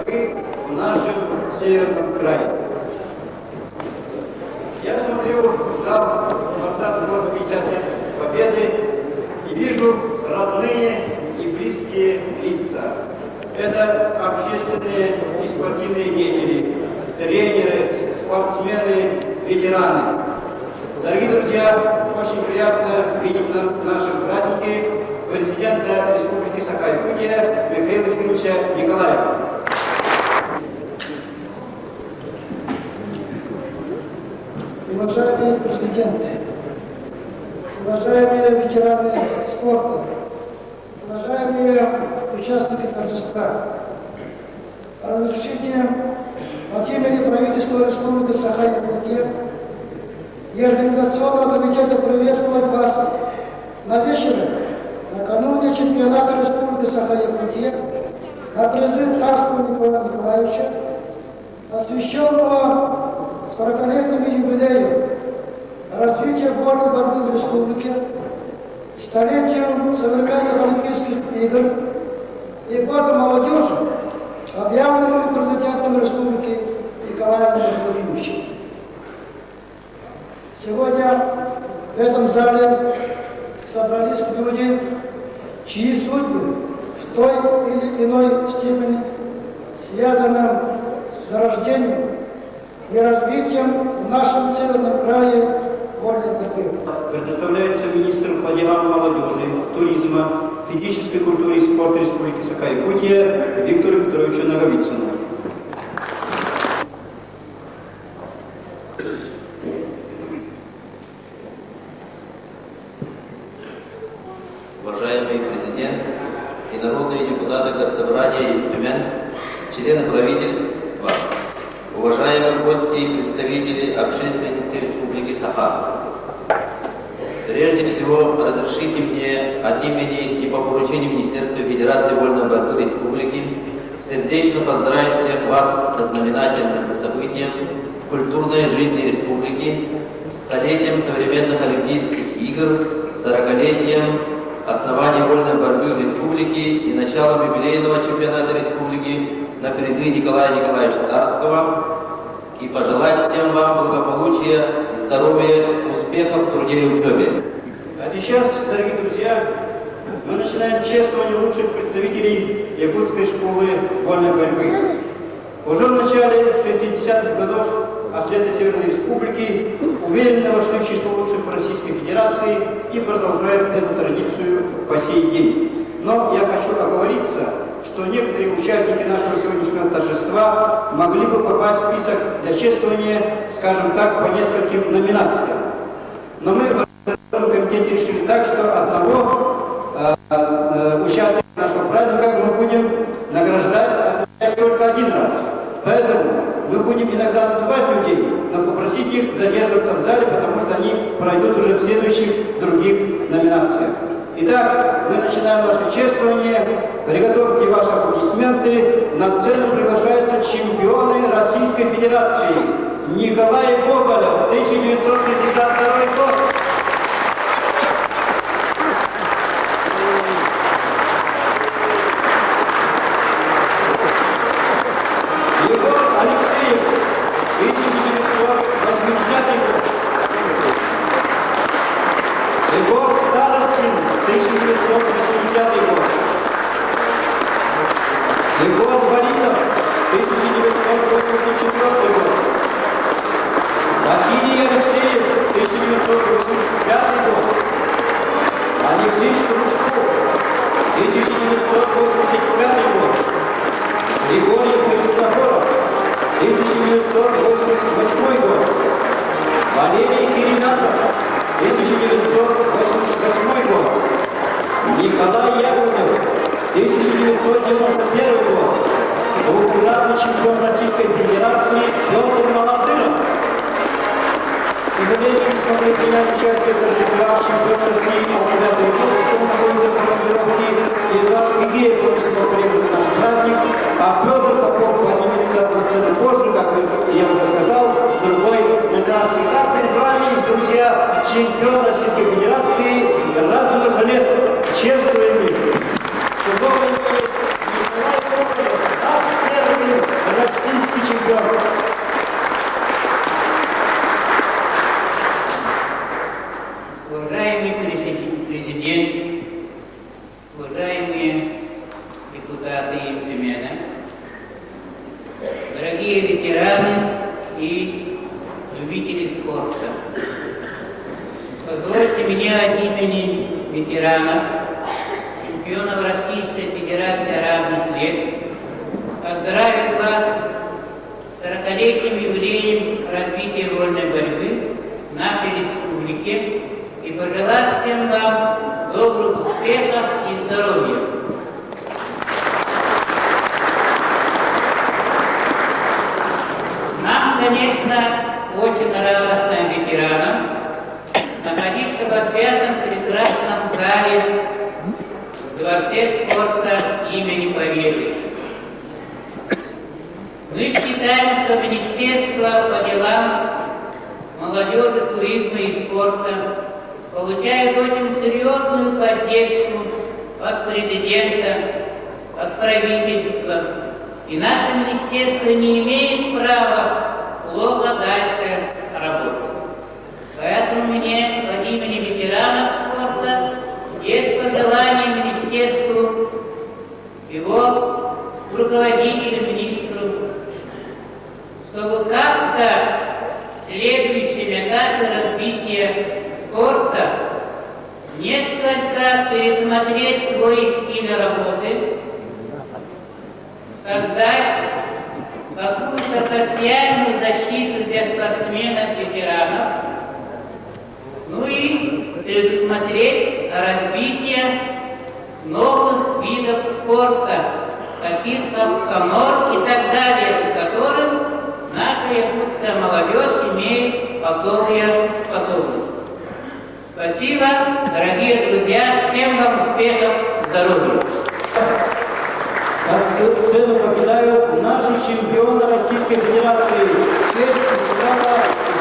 борьбы в нашем Северном крае. Я смотрю в зал Дворца спорта 50 лет Победы и вижу родные и близкие лица. Это общественные и спортивные деятели, тренеры, спортсмены, ветераны. Дорогие друзья, очень приятно видеть на нашем празднике президента Республики Саха-Якутия Михаила Ефимовича Николаева. Уважаемый президент, уважаемые ветераны спорта, уважаемые участники торжества, разрешите от имени правительства Республики Саха-Якутия и Организационного комитета приветствовать вас на вечере накануне чемпионата Республики Саха-Якутия на призыв Тарского Николая Николаевича, посвященного 40-летнему юбилею развития вольной борьбы в республике, столетию современных Олимпийских игр и Года молодежи, объявленному президентом республики Николаем Михайловичем. Сегодня в этом зале собрались люди, чьи судьбы в той или иной степени связаны с зарождением и развитием в нашем северном крае вольной борьбы. Предоставляется министру по делам молодежи, туризма, физической культуры и спорта Республики Саха-Якутия Виктору Петровичу Наговицыну. Уважаемый президент и народные депутаты Госсобрания Ил Түмэн, члены правительства, уважаемые гости и представители общественности Республики Саха. Прежде всего, разрешите мне от имени и по поручению Министерства Федерации вольной борьбы Республики сердечно поздравить всех вас со знаменательным событием в культурной жизни республики, столетием современных Олимпийских игр, сорокалетием основания вольной борьбы в республике и началом юбилейного чемпионата республики на призы Николая Николаевича Тарского и пожелать всем вам благополучия, здоровья, успехов в труде и учебе. А сейчас, дорогие друзья, мы начинаем чествование лучших представителей якутской школы вольной борьбы. Уже в начале 60-х годов атлеты Северной Республики уверенно вошли в число лучших в Российской Федерации и продолжают эту традицию по сей день. Но я хочу оговориться, что некоторые участники нашего сегодняшнего торжества могли бы попасть в список для чествования, скажем так, по нескольким номинациям. Но мы в комитете решили так, что одного участника нашего праздника мы будем награждать только один раз. Поэтому мы будем иногда называть людей, но попросить их задерживаться в зале, потому что они пройдут уже в следующих других номинациях. Итак, мы начинаем наше чествование. Приготовьте ваши аплодисменты. На сцену приглашаются чемпионы Российской Федерации. Николай Гоголев, 1962 год. Егор Алексеев, 1980 год. Егор Старостин, 1980 год. Егор Борисов, 1984 год. Василий Алексеев, 1985 год. Алексей Стручков, 1985 год. Григорий Христофоров, 1988 год. Валерий Киринасов, 1988 год. Николай Яковлев, 1991 год. Двукратный чемпион Российской Федерации Петр Молодыров. К сожалению, не смогли принять участие в торжествах чемпион России Алтынята который находится в командировке, Эдуард Гигеев не смог приехать на наш праздник, а Петр Попов поднимется на сцену позже, как я уже сказал, в другой номинации. Итак, перед вами, друзья, чемпион Российской Федерации разных лет. Чествуем их. Николай Николай наш первый российский чемпион. Уважаемый президент, уважаемые депутаты Ил Түмэнэ, дорогие ветераны и любители спорта, позвольте мне от имени ветеранов, чемпионов Российской Федерации разных лет, поздравить вас с 40-летним юбилеем развития вольной борьбы в нашей республике и пожелать всем вам добрых успехов и здоровья. Нам, конечно, очень радостно ветеранам находиться в пятом прекрасном зале в Дворце спорта имени Победы. Мы считаем, что Министерство по делам молодежи, туризма и спорта получает очень серьезную поддержку от президента, от правительства. И наше министерство не имеет права плохо дальше работать. Поэтому мне от имени ветеранов спорта есть пожелание министерству, его руководителю, министру, чтобы как-то в следующем этапе развития спорта несколько пересмотреть свой стиль работы, создать какую-то социальную защиту для спортсменов-ветеранов, ну и предусмотреть развитие новых видов спорта, таких как сонор и так далее, к которым наша якутская молодежь имеет особые способности. Спасибо, дорогие друзья, всем вам успехов, здоровья! Сцену покидают наши чемпионы Российской Федерации. Честь и слава,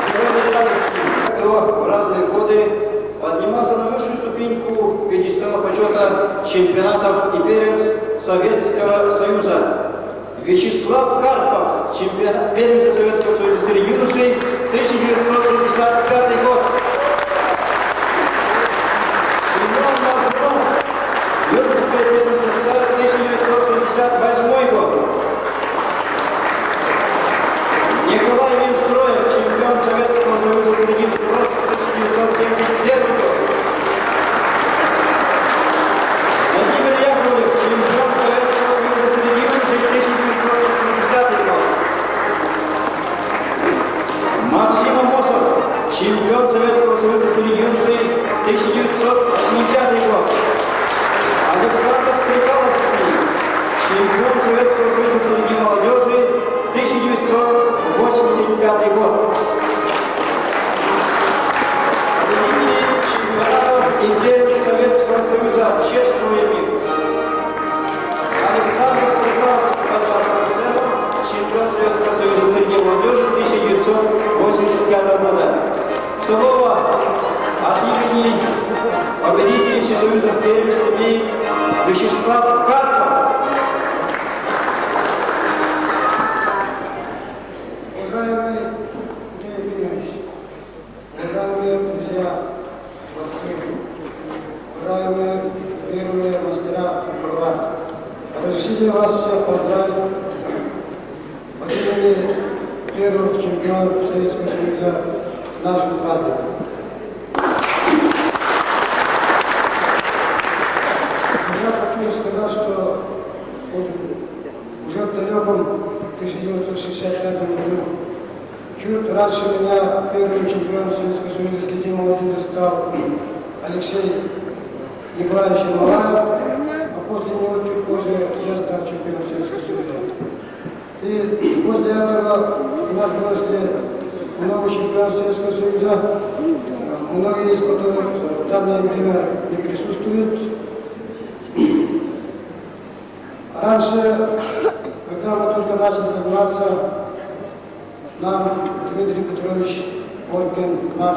здоровья и радости. Кто в разные годы поднимался на высшую ступеньку пьедестала почета чемпионатов и первенств Советского Союза. Вячеслав Карпов, чемпион первенства Советского Союза среди юношей, 1965 год. Семен Мазров, юношеское первенство СССР, 1968 год. Николай Невстроев, чемпион Советского Союза среди взрослых, 1971 год. Владимир Яковлев, чемпион Советского Союза среди юношей, 1980 год. Максим Амосов, чемпион Советского Союза среди юношей, 1980 год. Александр Стрекаловский, чемпион Советского Союза среди молодежи, 1985 год. Победители чемпионатов и первенств Советского Союза чествуем их. Александр Стрекаловский под сцену, чемпион Советского Союза среди молодежи 1985 года. Слово от имени победителей Всесоюзных первенств имеет Вячеслав Карпов. Уважаемый Андрей Евгеньевич, уважаемые друзья, борцы, уважаемые первые мастера ковра, разрешите вас всех поздравить от имени первых чемпионов Советского Союза с нашим праздником. Я хочу сказать, что вот уже в далеком 1965 году, чуть раньше меня первым чемпионом Советского Союза среди молодежи стал Алексей Николаевич Ермолаев, а после него чуть позже я стал чемпионом Советского Союза. И после этого у нас выросли много чемпионов Советского Союза, многие из которых в данное время не присутствуют. Раньше, когда мы только начали заниматься, нам Дмитрий Петрович Боркин, наш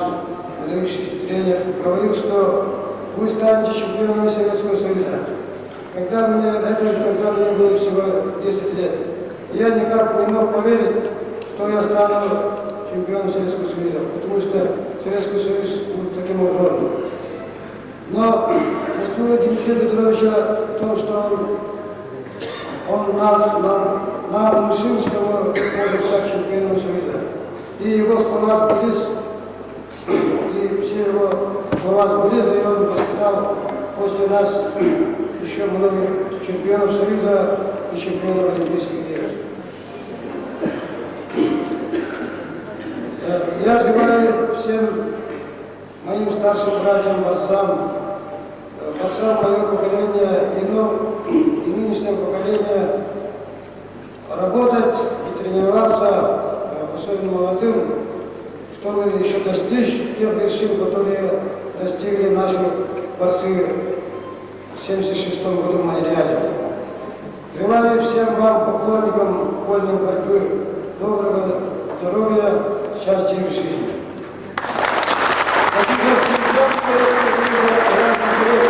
выдающийся тренер, говорил, что вы станете чемпионами Советского Союза. Когда мне, это, когда мне было всего 10 лет. Я никак не мог поверить, что я стану чемпионом Советского Союза, потому что Советский Союз был таким огромным. Но заслуга Дмитрия Петровича в том, что он нам внушил, что мы можем стать чемпионом Союза. И его слова сбылись, и все его слова сбылись, и он воспитал после нас еще многих чемпионов Союза и чемпионов Олимпийских игр. Я желаю всем моим старшим братьям, борцам, борцам моего поколения и нынешнего поколения работать и тренироваться, особенно молодым, чтобы еще достичь тех вершин, которые достигли наши борцы в 1976 году в Монреале. Желаю всем вам, поклонникам вольной борьбы, доброго здоровья, счастья в жизни. Спасибо, чемпион Советского Союза разных лет.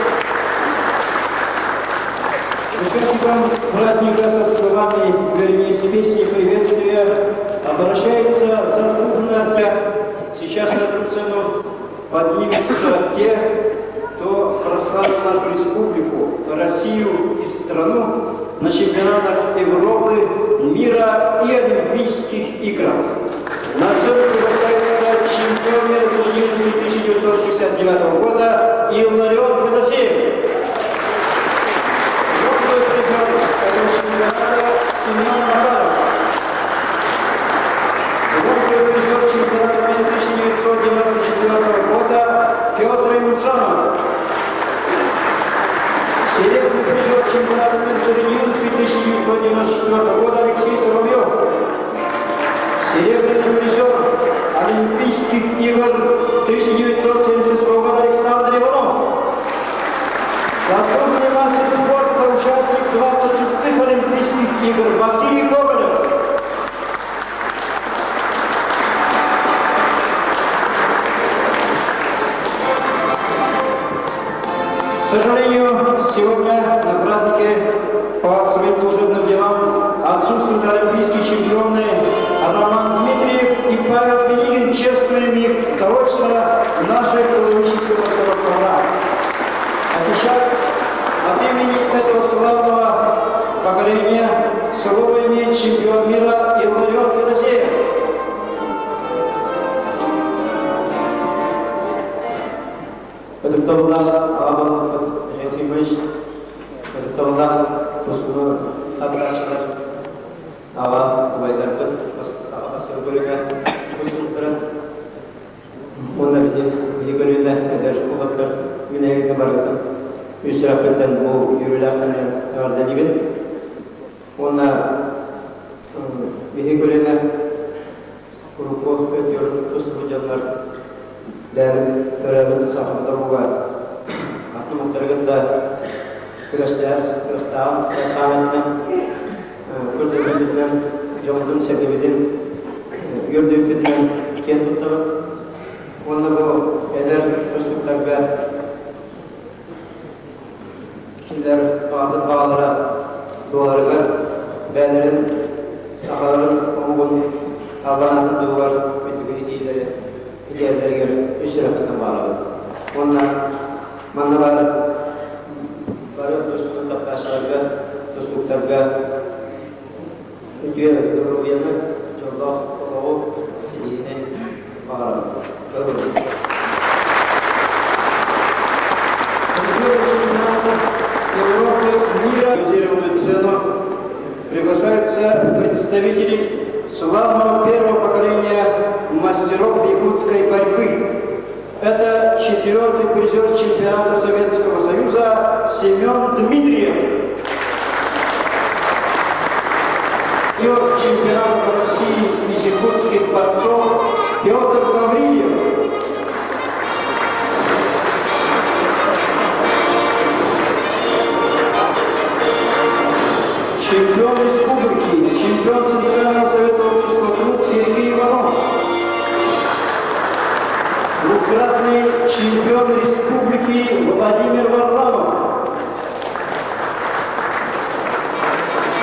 Участникам праздника со словами, вернее, с песней приветствия обращаются заслуженно. Сейчас на эту сцену поднимутся те, кто прославил нашу республику, Россию и страну на чемпионатах Европы, мира и Олимпийских играх. На сцену приглашается чемпион мира среди юношей 1969 года Илларион Федосеев. Бронзовый призер этого чемпионата Семен Макаров. Бронзовый призер чемпионата мира 1994 года Петр Имушанов. Серебряный призер чемпионата мира среди юношей 1994 года Алексей Соловьев. Серебряный призер Олимпийских игр 1976 года Александр Иванов. Заслуженный мастер спорта, участник 26-х Олимпийских игр Василий Гоголев. К сожалению, сегодня на празднике по своим служебным делам отсутствуют олимпийские чемпионы Роман Дмитриев и Павел Пинигин. Чествуем их заочно наших трудящихся мастеров ковра. А сейчас от имени этого славного поколения слово имеет чемпион мира Илларион Федосеев. Ытыктабыллаах аҕа баһылыкпыт Михаил Ефимович, ытыктабыллаах тустууну таптааччылар, аҕа убайдарбыт, бастакы көлүөнэ тустууктара уонна биһиги көлүөнэ эдэр уолаттар мин эһигини барыгытын үс сүрэхпиттэн бу үөрүүлээх күнүнэн эҕэрдэлиибин. Уонна биһиги көлүөнэ урукку өттүгэр тустубут дьоннор бэйэбит төрөөбүт сахабыт омуга атын омуктары кытта күрэстэһэр кыахтааҕын хаамытынан көрдөрбүтүнэн дьоммутун-сэргэбитин үөрдүбүппүтүнэн киэн туттабыт. Уонна бу эдэр тустууктарга кинилэр баҕарбыт баҕалара туоларыгар бэйэлэрин сахаларын омугун албаанатын туһугар үрдүкү итиилэри итиэллэригэр үс сүрэхпиттэн баҕарабын. Уонна манна баар бары тустууну таптааччыларга, тустууктарга үтүө доруобуйаны, дьоллоох олоҕу, ситиһиини баҕарабын. Призеры чемпионата Европы, мира резервную цену приглашаются представители славного первого поколения мастеров якутской борьбы. Это четвертый призер чемпионата Советского Союза Семен Дмитриев. Призер чемпионата России из якутских борцов Петр Гаврилев. Чемпион республики, чемпион Центрального совета общества «Труд» Сергей Иванов. Двукратный чемпион республики Владимир Варламов.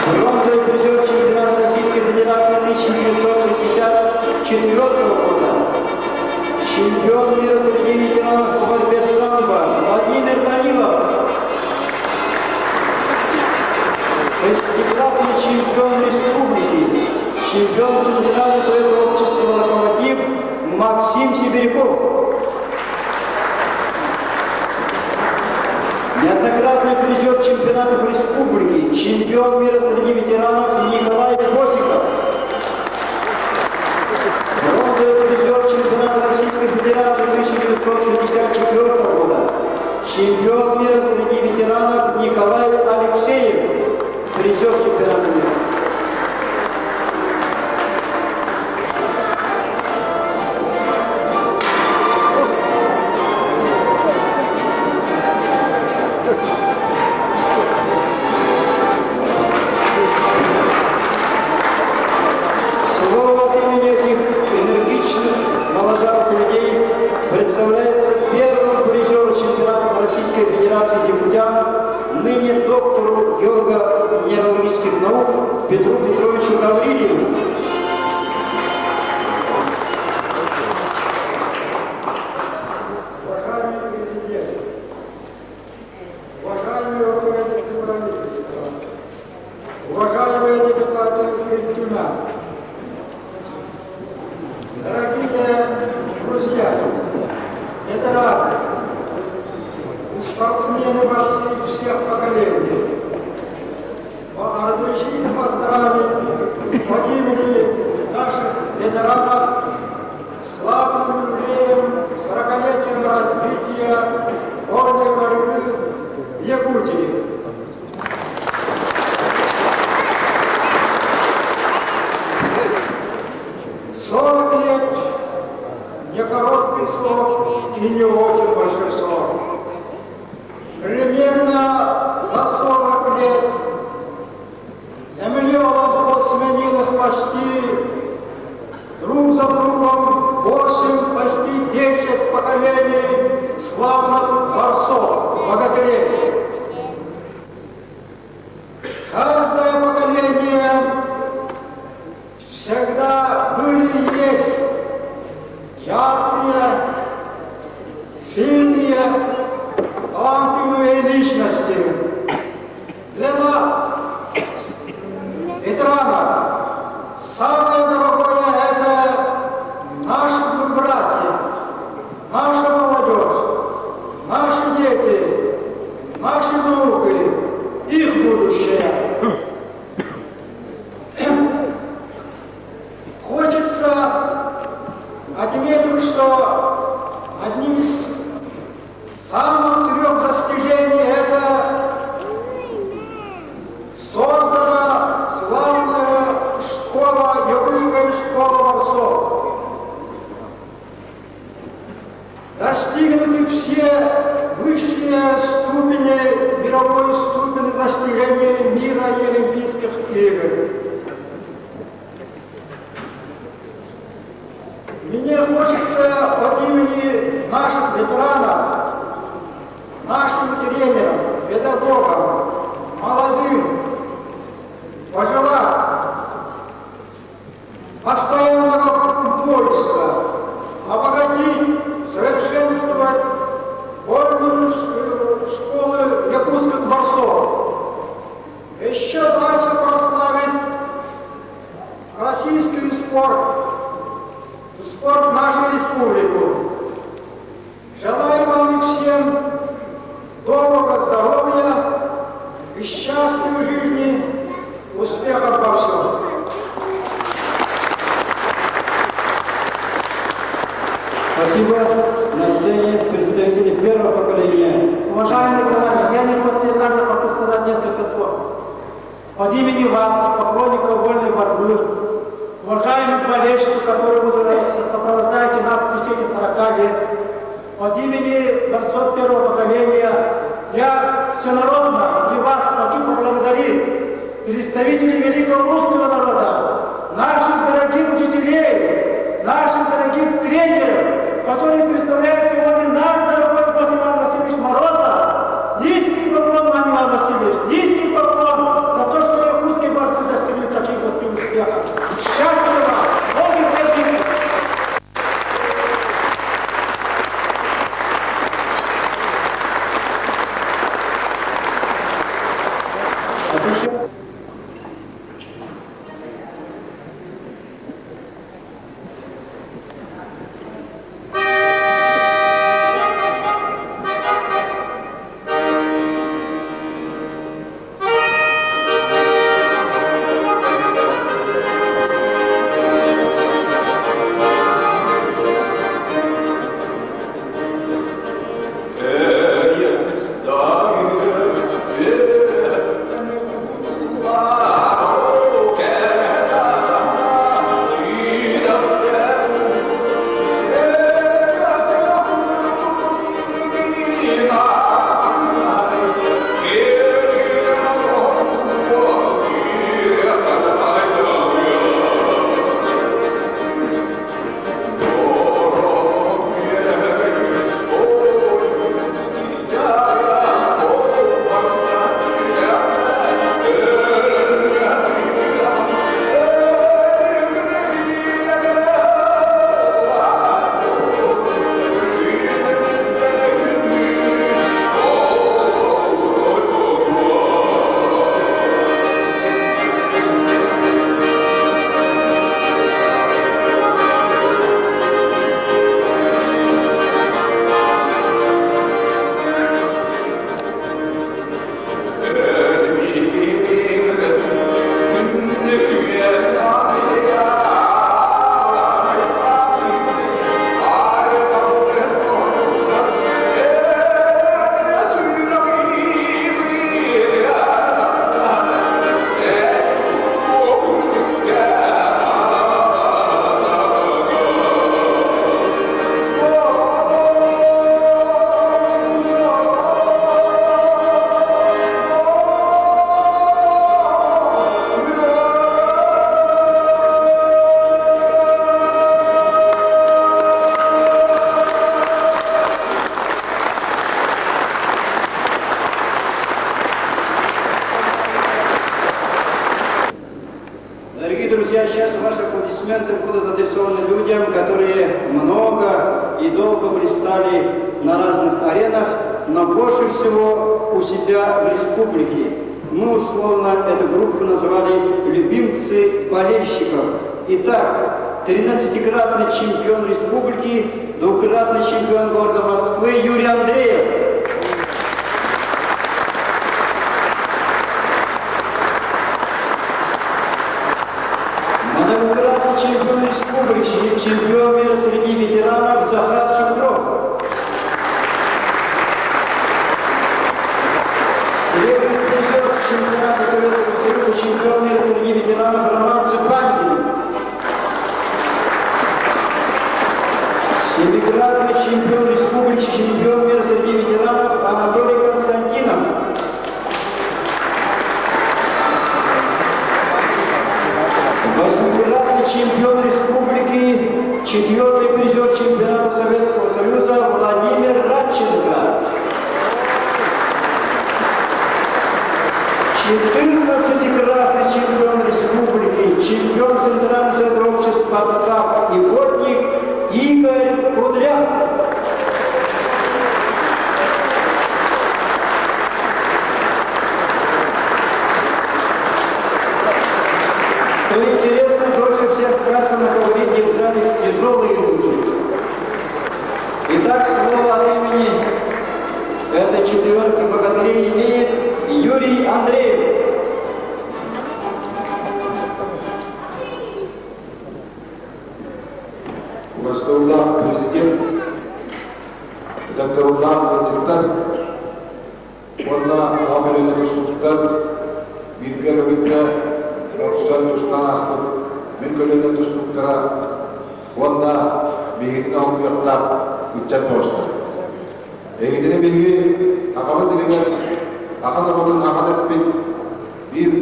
Бронзовый призер чемпионата Российской 1964 года, чемпион мира среди ветеранов по борьбе самбо Владимир Данилов, шестикратный чемпион республики, чемпион Центрального совета общества «Локомотив» Максим Сибиряков. Неоднократный призер чемпионатов республики, чемпион мира среди ветеранов Николай Босиков. Бронзовый призер чемпионата Российской Федерации 1964 года, чемпион мира среди ветеранов Николай Алексеев, призер чемпионата мира. Слово от имени этих энергичных, моложавых людей представляется первому призеру чемпионата Российской Федерации якутян, ныне доктору геолого-минералогических наук Петру Петровичу Гаврилиеву. Уважаемый президент, уважаемые руководители правительства, уважаемые депутаты Ил Түмэн, дорогие друзья, ветераны и спортсмены борцы всех поколений, разрешите поздравить от имени наших ветеранов славным юбилеем, 40-летием развития вольной борьбы в Якутии. 40 лет не короткий срок и не очень большой срок. Примерно за 40 лет земли Олонхо сменилось почти друг за другом 8, почти 10 поколений славных борцов, богатырей. Каждое поколение всегда были и есть яркие, сильные, талантливые личности. Для нас, ветеранов, самое дорогое – это наши братья, наша молодежь, наши дети, наши внуки, их будущее. Хочется отметить, что одним из самых трех достижений это создана славная школа, Якутская школа борцов. Достигнуты все высшие ступени, мировой ступени достижения мира и Олимпийских игр. Мне хочется от имени наших ветеранов, нашим тренерам, педагогам, молодым пожелать постоянного поиска, обогатить, совершенствовать вольную школу якутских борцов, еще дальше прославить российский спорт, спорт нашей республику. Желаю вам всем доброго здоровья и счастливой жизни, успехов во всем. Спасибо. На сцене представители первого поколения. Уважаемые товарищи, я непрофессионально хочу сказать несколько слов. От имени вас, поклонников вольной борьбы, уважаемых болельщиков, которые будут сопровождаете нас в течение 40 лет, от имени борцов первого поколения, я всенародно при вас хочу поблагодарить представителей великого русского народа, наших дорогих учителей, наших дорогих тренеров, которые представляют сегодня наш дорогой гость Иван Васильевич Морозов. Низкий поклон, Иван Васильевич, низкий поклон за то, что якутские борцы достигли таких успехов. Счастья. душе. Дорогие друзья, сейчас ваши аплодисменты будут адресованы людям, которые много и долго блистали на разных аренах, но больше всего у себя в республике. Мы условно эту группу называли «любимцы болельщиков». Итак, 13-кратный чемпион республики, двукратный чемпион города Москвы Юрий Андреев. Многократный чемпион республики, чемпион мира среди ветеранов Захар Чукров. Серебряный призер чемпионата Советского Союза, чемпион мира среди ветеранов Роман Цыпандин. Семикратный чемпион республики, чемпион мира среди ветеранов Анатолий Константинов. Восьмикратный чемпион республики, четвертый призер чемпионата Советского Союза Владимир Радченко. 14-кратный чемпион республики, чемпион Центрального совета общества «Спартак» и водник Игорь Кудрявцев. Что интересно, дольше всех, кажется, на ковре держались тяжелые люди. Итак, слово от имени этой четверки богатырей имеет Юрий Андреев. Убастабыллаах президент, ытыктабыллаах ыалдьыттар уонна аҕа көлүөнэ тустууктар бииргэ көбүттэ көрсөн тустан ааспыт мин көлүөнэ тустууктара уонна биһигитин оһолгуйахтаах ыччат тоҕустар. Эһигитини биһиги аҕабыт илигэр ахан оҕотун ахан эппит биир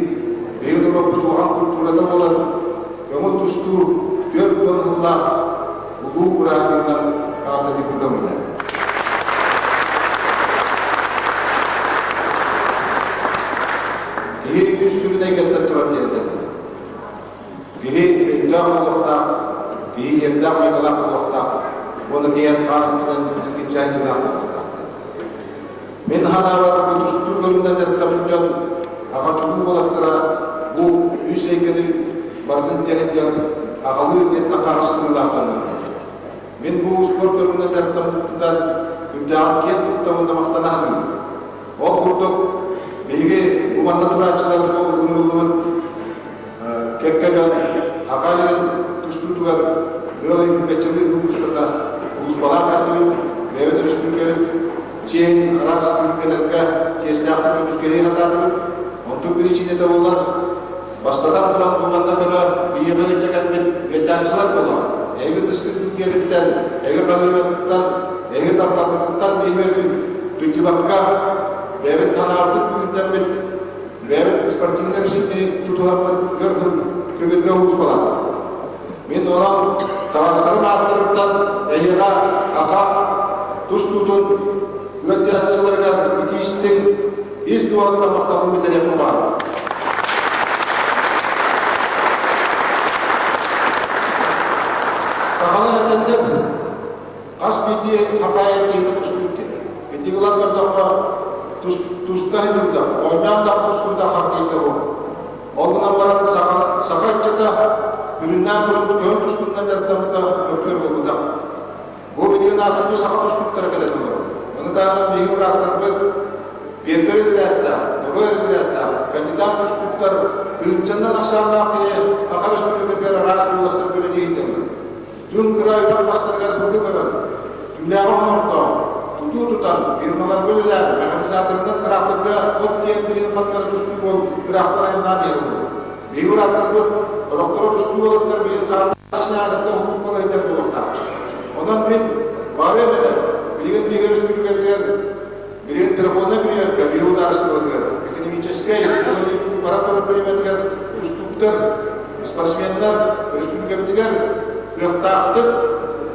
биһиги норуоппут улахан культурата буолар көҥүл тустуу 40 сыллаах улуу бырааһынньыгынан эҕэрдэлии кутаммыта. Киһи үс сүрүн эйгэттэн турар диэн этэллэр. Киһи өйдөөх буолуохтаах, киһи иэрдээх майгылаах буолуохтаах уонна киһи хаан өттүнэн эргиччи буолуохтаах. Мин санаабар, бу тустуу көрүҥүнэн дьарыктаммыт дьон Аҕа чулуу уолаттара бу үс эйгэни барытын тэһитэн аҕалыы эттэххэ-аҕыстыылаах дьоннор. Мин бу успуорт көрүҥүнэн дьарыктаммыппытынан үрдээҕин киэн туттабын да махтана саныыбын. Ол курдук, биһиги бу манна турааччылар бу ыҥырыллыбыт кэккэ дьон Аха сирин тустуутугар ыал ыйбыччалыы сыл устата улууспалаах кэллибит, бэйэбит өрөспүүбүлүкэбит чиэһин араас түһүлгэлэргэ чиэстээхтик көмүскэһии сатаатыбыт. Онтун биричиинэтэ буолар, бастатан туран бу манна көнө биһиэхэ илдьэ кэлбит ыалдьааччылар буолар. Эһиги тыскыт күргиэриттэн, эһиги хаһыыратыттан, эһиги тапталгытыттан биһиги тыдьыбакка, бэйэбит санаабытын күүһүрдэммит, бэйэбит спортивнай режимни тутуһаммыт өр көбүргэ уһуспалаатыбыт. Мин онон табаарыстарым ааттарыттан эһиэхэ аха тустуутун ыалдьааччыларыгар итиистиҥ, ис дууһаттан махталбын биллэриэхпин баҕарабын. Сахалар этэллэр, хас биирдии хатаайын киһитэ тустуук диэн. Ити ылан көрдөххө, туста сылдьыбыта, оонньоон да тустубута хардыыта буолар. Ол гынан баран саха, саха ыччата үрүннээн туран көҥүл тустуутунан дьарыктаммыта мөккүөр буолбута. Бу билигин аатырбыт саха тустууктара кэлэн олорор. Ону таһынан биһиги бырааттарбыт первый разрядтаах, второй разрядтаах, кандидат тустууктар тыһыынчаннан ахсааннаах киһи Саха Республикатыгар араас уоластарга үлэлии сылдьаллар. Түҥ кыра үрэх бастарыгар сылгы көрөн, түүлээҕи оҥортоон, тутуу тутан, фирмаларга үлэлээн, механизаторынан тыраахтарга от тиэйэн билигин ханна тустуу буол тыраахтар айаннаан иһэр буолар. Биһиги бырааттарбыт сорохторо тустуу уолаттар билигин хааннаах уһук балыһыйдар буолуохтаахтар. Онон мин барыам этэ, билигин биһиги өрөспүүбүлүкэбитигэр билигин телефоннай бүрүйэргэ, биһиги судаарыстыбатыгар, экономическэй, бара турар бириэмэтигэр тустууктар, спортсменнар өрөспүүбүлүкэбитигэр кыахтаахтык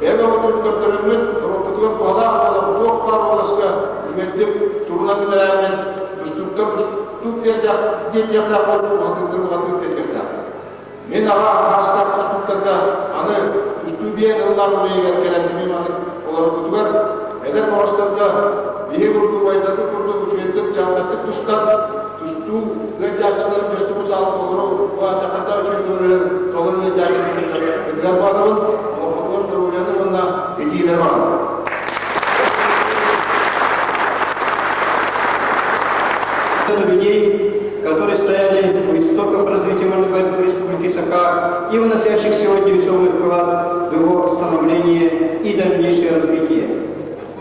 бэйэ бөҕөтүн көрдөрөммүт, норуоппутугар туһалаах буолан, туох баар уоласка үчүгэйдик турунан үлэлээммит, тустууктар тустуук диэтиэхтээх буолбут, уһатыыттар уһатыыт диэтиэхтээх. Мин аҕа аастаах тустууктарга аны тустуу биэн ыллаах үлэйигэр кэлэн эмиэ маннык олороргутугар, эдэр бөҕөстөргө биһи курдук убайдаргыт курдук үчүгэйдик чаҕылхайдык тустан, тустуу ыалдьааччыларын көстүбүт саалын толору баатахата үчүгэй толору толору ыалдьааччыларыгар баҕарабын, олоххутугар доруобуйаны уонна итиилэри баҕарабын. Людей, которые стояли у истоков развития вольной борьбы Республики Саха и вносящих сегодня весомый вклад в его становление и дальнейшее развитие.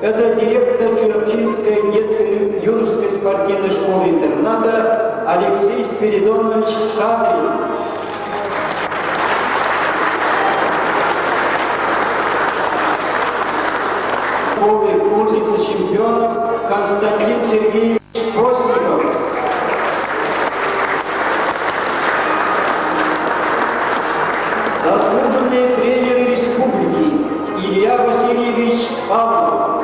Это директор Чурапчинской детской юношеской спортивной школы-интерната Алексей Спиридонович Шадрин. Школы кузницы чемпионов Константин Сергеевич Постников. Заслуженные тренеры республики Илья Васильевич Павлов,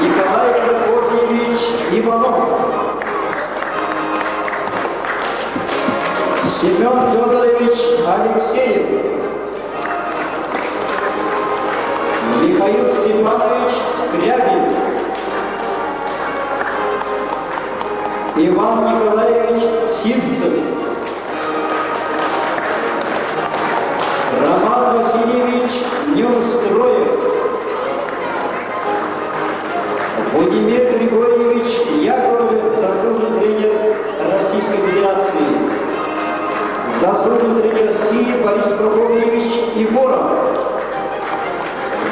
Николай Прокопьевич Иванов, Семен Федорович Алексеев, Михаил Степанович Скрябин, Иван Николаевич Сивцев, Роман Васильевич Неустроев, Владимир Григорьевич Яковлев, заслуженный тренер Российской Федерации. Заслуженный тренер России Борис Прокопьевич Егоров.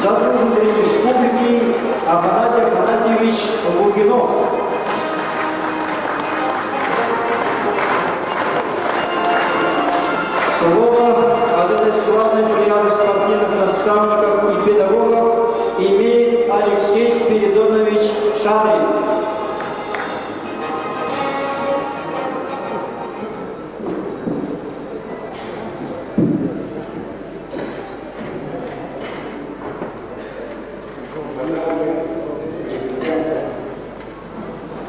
Заслуженный тренер Республики Афанасий Афанасьевич Лугинов. Слово от этой славной плеяды спортивных наставников и педагогов имеет Алексей Спиридонович Шадрин.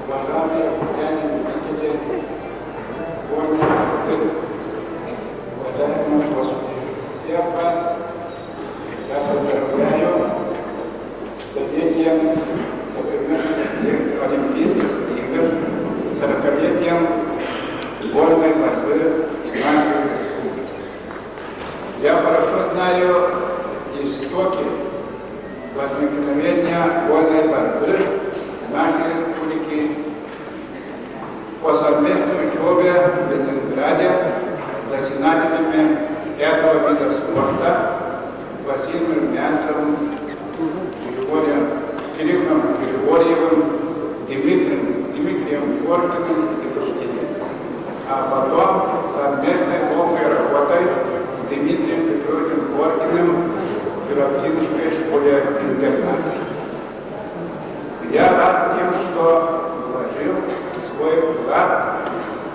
Уважаемые любители вольной борьбы, уважаемые гости, всех вас я поздравляю с столетием современных. 40-летием вольной борьбы нашей республики. Я хорошо знаю истоки возникновения вольной борьбы нашей республики по совместной учебе в Ленинграде с зачинателями этого вида спорта Василием Румянцевым, Григорием, Кириллом Григорьевым, Дмитрием, Дмитрием Коркиным и другими. А потом совместной долгой работой с Дмитрием Петровичем Коркиным в Пирогинской школе-интернате. Я рад тем, что вложил свой вклад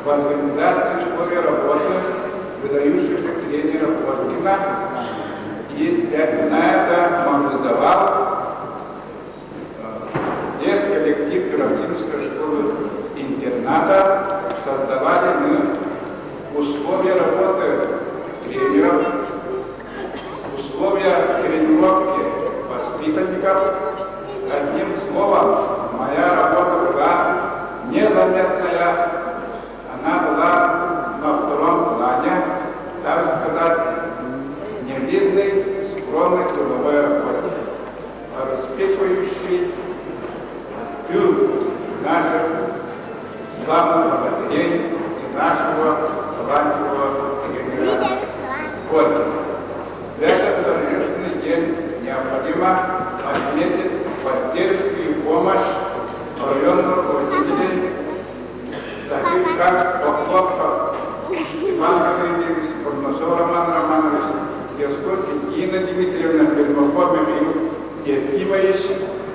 в организацию школы работы выдающихся тренеров Коркина и на это мобилизовал весь коллектив Пирогинской школы-интерната. Создавали мы условия работы тренеров, условия тренировки воспитанников. Одним словом, моя работа была незаметная, она была на втором плане, так сказать, невидный, скромный тыловой работник, обеспечивающий тыл наших славных богатырей и нашего талантливого тренера Коркина. В этот торжественный день необходимо отметить поддержку и помощь районных руководителей, таких как Охлопков Степан Гаврилович, Бурносов Роман Романович, Ясковский Дина Дмитриевна, Пермаков Михаил Ефимович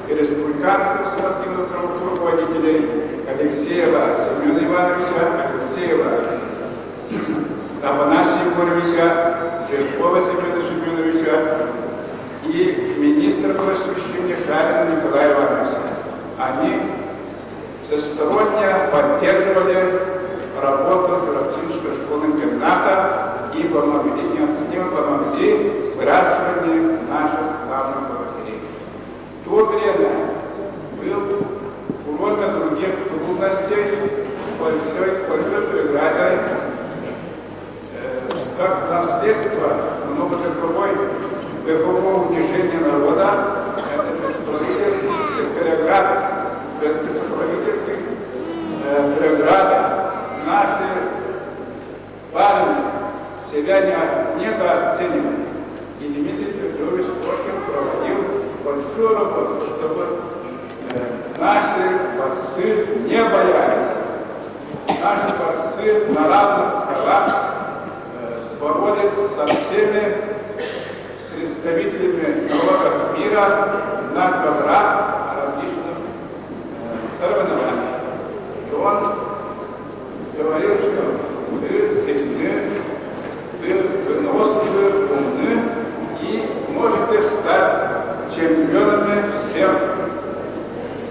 и республиканских спортивных руководителей Алексеева Семена Ивановича, Алексеева Афанасия Егоровича, Жиркова Семена Семеновича и министра просвещения Шарина Николая Ивановича. Они всесторонне поддерживали работу Чурапчинской школы-интерната и помогли, неоценимо помогли в выращивании наших славных богатырей. В то время был, кроме других трудностей, большой, большой преградой, как наследство многовековой векового унижения народа, это психологический преград, психологических преграда. Наши парни себя не, недооценивали. И Дмитрий Петрович Коркин проводил большую работу, чтобы наши борцы не боялись. Наши борцы на равных правах боролись со всеми представителями народов мира на коврах различных соревнований. И он говорил, что вы сильны, вы выносливы, умны и можете стать чемпионами всех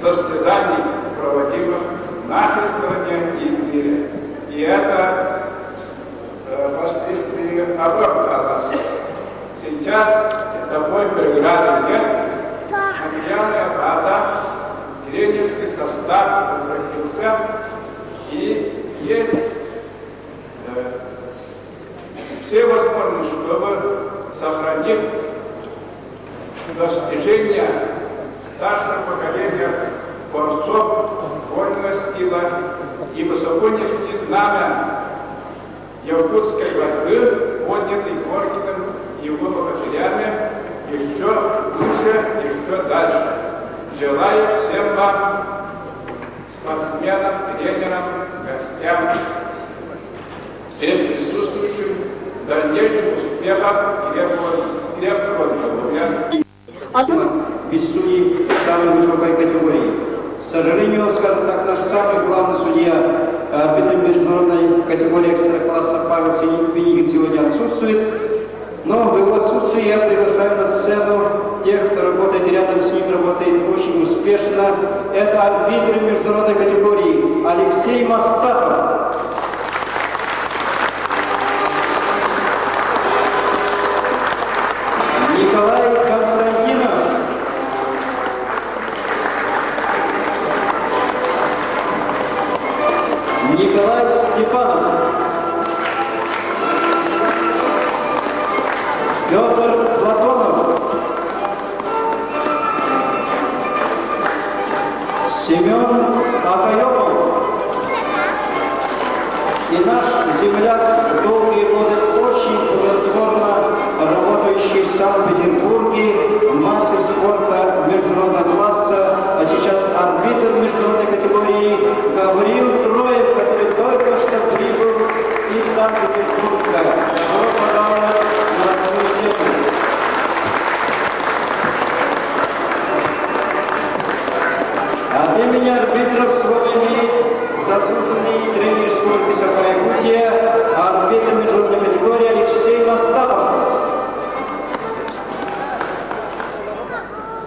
состязаний, проводимых в нашей стране и в мире. И это впоследствии оправдалось. Сейчас такой преграды нет. Материальная база, тренерский состав укрепился, и есть все возможности, чтобы сохранить достижения старшего поколения борцов вольного стиля и высоко нести знамя якутской борьбы, поднятой Коркиным и его богатырями, еще выше, еще дальше. Желаю всем вам, спортсменам, тренерам, гостям, всем присутствующим дальнейших успехов, крепкого, крепкого здоровья. Без судей самой высокой категории. К сожалению, скажем так, наш самый главный судья, арбитр международной категории экстра-класса Павел Пинигин сегодня отсутствует. Но в его отсутствие я приглашаю на сцену тех, кто работает рядом с ним, работает очень успешно. Это арбитры международной категории Алексей Мастахов. Николай Константинов. Николай Степанов. Петр Платонов. Семен Акаепов. И наш земляк долгие годы очень плодотворно работающий в Санкт-Петербурге, мастер спорта международного класса, а сейчас арбитр международной категории Гаврил Троев, который только что прибыл из Санкт-Петербурга. Добро пожаловать на родную землю. От имени арбитров слово имеет заслуженный тренер Республики Саха-Якутия, арбитр международной категории Алексей Мастапов.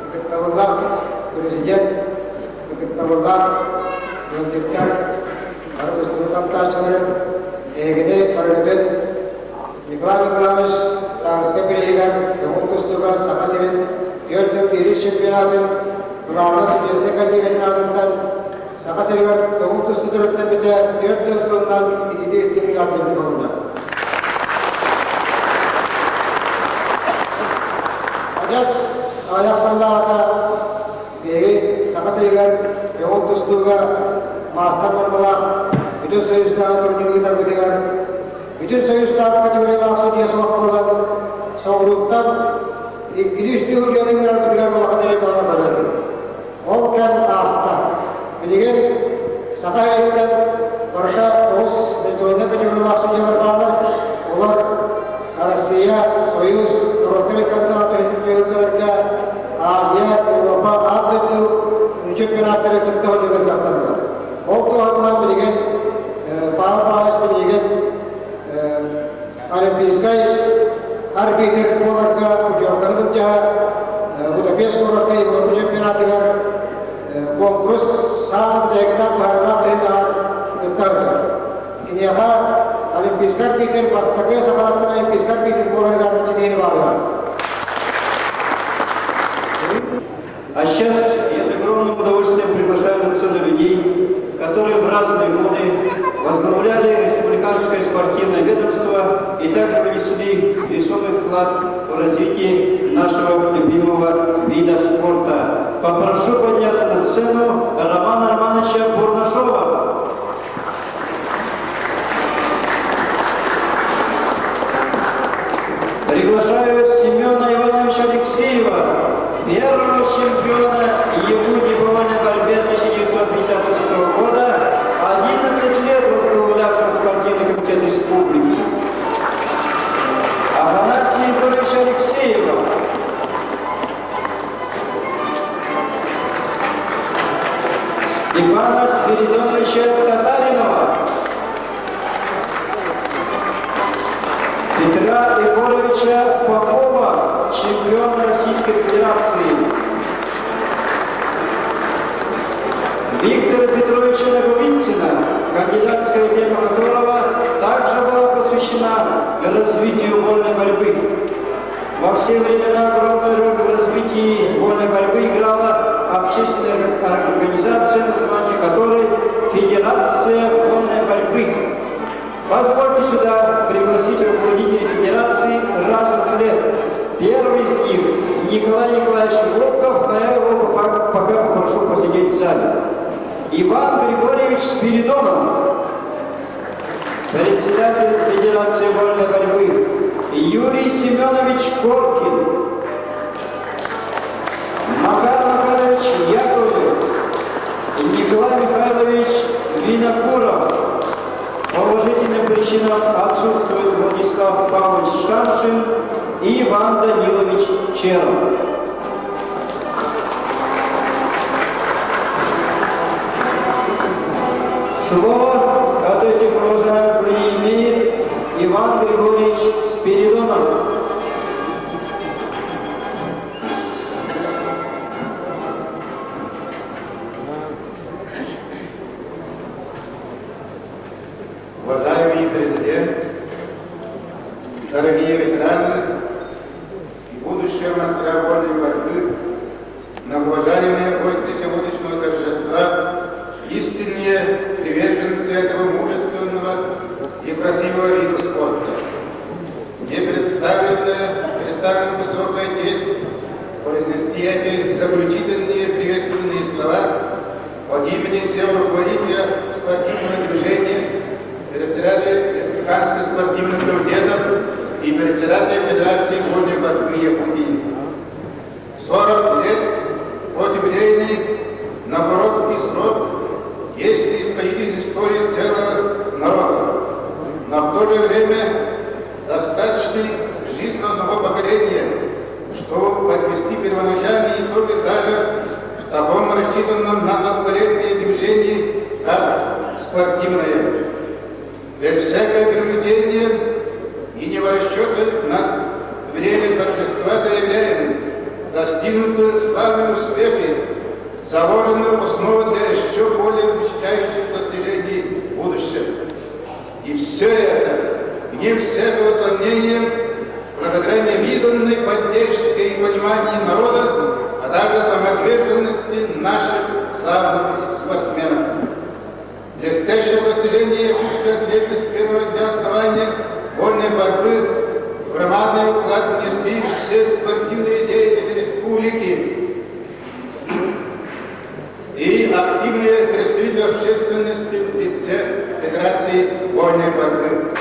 Ытыктабыллаах президент, ытыктабыллаах ыалдьыттар, бары тустуу таптааччылары, эһигини барыгытын Николай Николаевич Таарыска бирииһигэр көҥүл тустууга Саха сирин 41 чемпионатын Главнай судьуйа коллегатын аатыттан Саха сиригэр көҥүл тустуу төрүттэммитэ 4 сылынан ититии истиҥник алдьаммыт буолла. Адьас аҕыйах сыллааҕыта биһиги Саха сиригэр көҥүл тустууга маастар нуормалаах Бүтүн Союзтааҕы турнир ыытарбытыгар Бүтүн Союзтааҕы категориялаах судьуйа суох буолан, соҕурууттан иккилии-үстүү судьуйаны ыҥырарбытыгар улахан эрэй бөҕөнү көрдүбүт. Ол кэм ааста. Билигин Саха сириттэн барыта тоҕус международнай категориялаах судьуйалар бааллар. Олор Россия, Союз, норуоттар иккардылаах түһүлгэлэргэ Азия, Европа, аан дойду чемпионаттары кытта судьуйаларга аттанылар. Ол туһунан билигин Павел Павлович билигин Олимпийскай арбитр буоларга путевканы былдьаһа Будапешт куоракка Европа чемпионатыгар куонкурус саамай бүтэһиктээх быһаарыылаах түһүмэҕэр кытта сылдьар. Киниэхэ Олимпийскай арбитр бастакы сахалартан Олимпийскай арбитр буоларыгар ситиһиини баҕарыаҕа. А сейчас я с огромным удовольствием приглашаю на сцену людей, которые в разные годы возглавляли республиканское спортивное ведомство и также внесли весомый вклад в развитие нашего любимого вида спорта. Попрошу подняться на сцену Романа Романовича Бурнашова. Приглашаю Семена Ивановича Алексеева, первого чемпиона Якутии по вольной борьбе 1956 года, 11 лет возглавлявшего спортивный комитет республики. Афанасия Егоровича Алексеева, Степана Спиридоновича Татаринова, Петра Егоровича Попова, чемпиона Российской Федерации. Виктора Петровича Наговицына, кандидатская тема которого также была посвящена развитию вольной борьбы. Во все времена огромную роль в развитии вольной борьбы играла общественная организация, название которой «Федерация вольной борьбы». Позвольте сюда пригласить руководителей Федерации разных лет. Первый из них Николай Николаевич Волков, но я его пока попрошу посидеть в зале. Иван Григорьевич Спиридонов, председатель Федерации вольной борьбы, Юрий Семенович Коркин, Макар Макарович Яковлев, Николай Михайлович Винокуров. По уважительным причинам отсутствует Владислав Павлович Шамшин и Иван Данилович Черов. Слово от этих уважаемых имеет Иван Григорьевич Спиридонов. Уважаемый президент, дорогие ветераны и будущие мастера вольной борьбы, многоуважаемые гости сегодняшнего торжества, истинные приверженцы этого мужества. лице руководителя спортивного движения, председателя Республиканских спортивных комитетов и председателя Федерации вольной борьбы Якутии. 40 лет от юбилейный на короткий срок, если исходить из истории целого народа, но в то же время достаточный жизни одного поколения, чтобы подвести первоначальные итоги даже в таком рассчитанном на долголетнее движении, как спортивное. Без всякого привлечения и не в расчете на время торжества заявляем, достигнуты славные успехи, заложены основы для еще более впечатляющих достижений в будущем. И все это, вне всякого сомнения, благодаря невиданной поддержке и пониманию народа, а также самоотверженности наших славных спортсменов. Блестящее достижение якутской атлеты с первого дня основания вольной борьбы в громадный вклад внесли все спортивные деятели республики и активные представители общественности в лице Федерации вольной борьбы.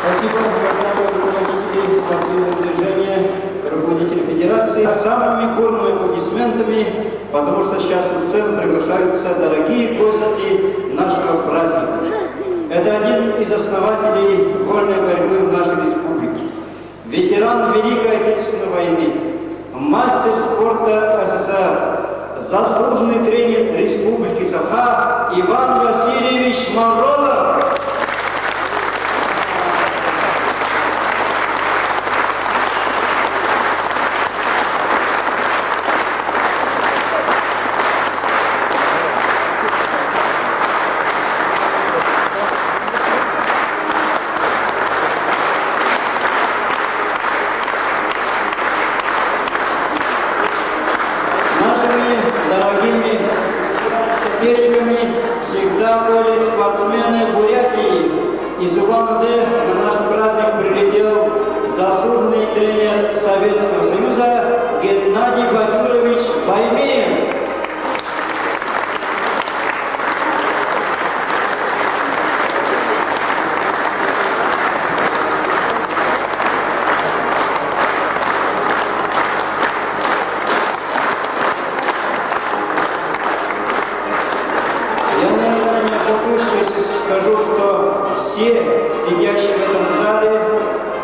Спасибо, уважаемые руководители спортивного движения, руководители федерации. Самыми бурными аплодисментами, потому что сейчас на сцену приглашаются дорогие гости нашего праздника. Это один из основателей вольной борьбы в нашей республике, ветеран Великой Отечественной войны, мастер спорта СССР, заслуженный тренер Республики Саха Иван Васильевич Морозов. Нашими дорогими соперниками всегда были спортсмены Бурятии. Из Улан-Удэ на наш праздник прилетел заслуженный тренер Советского Союза Геннадий Бадюрович Баймиев. Я, наверное, не ошибусь, если скажу, что все сидящие в этом зале,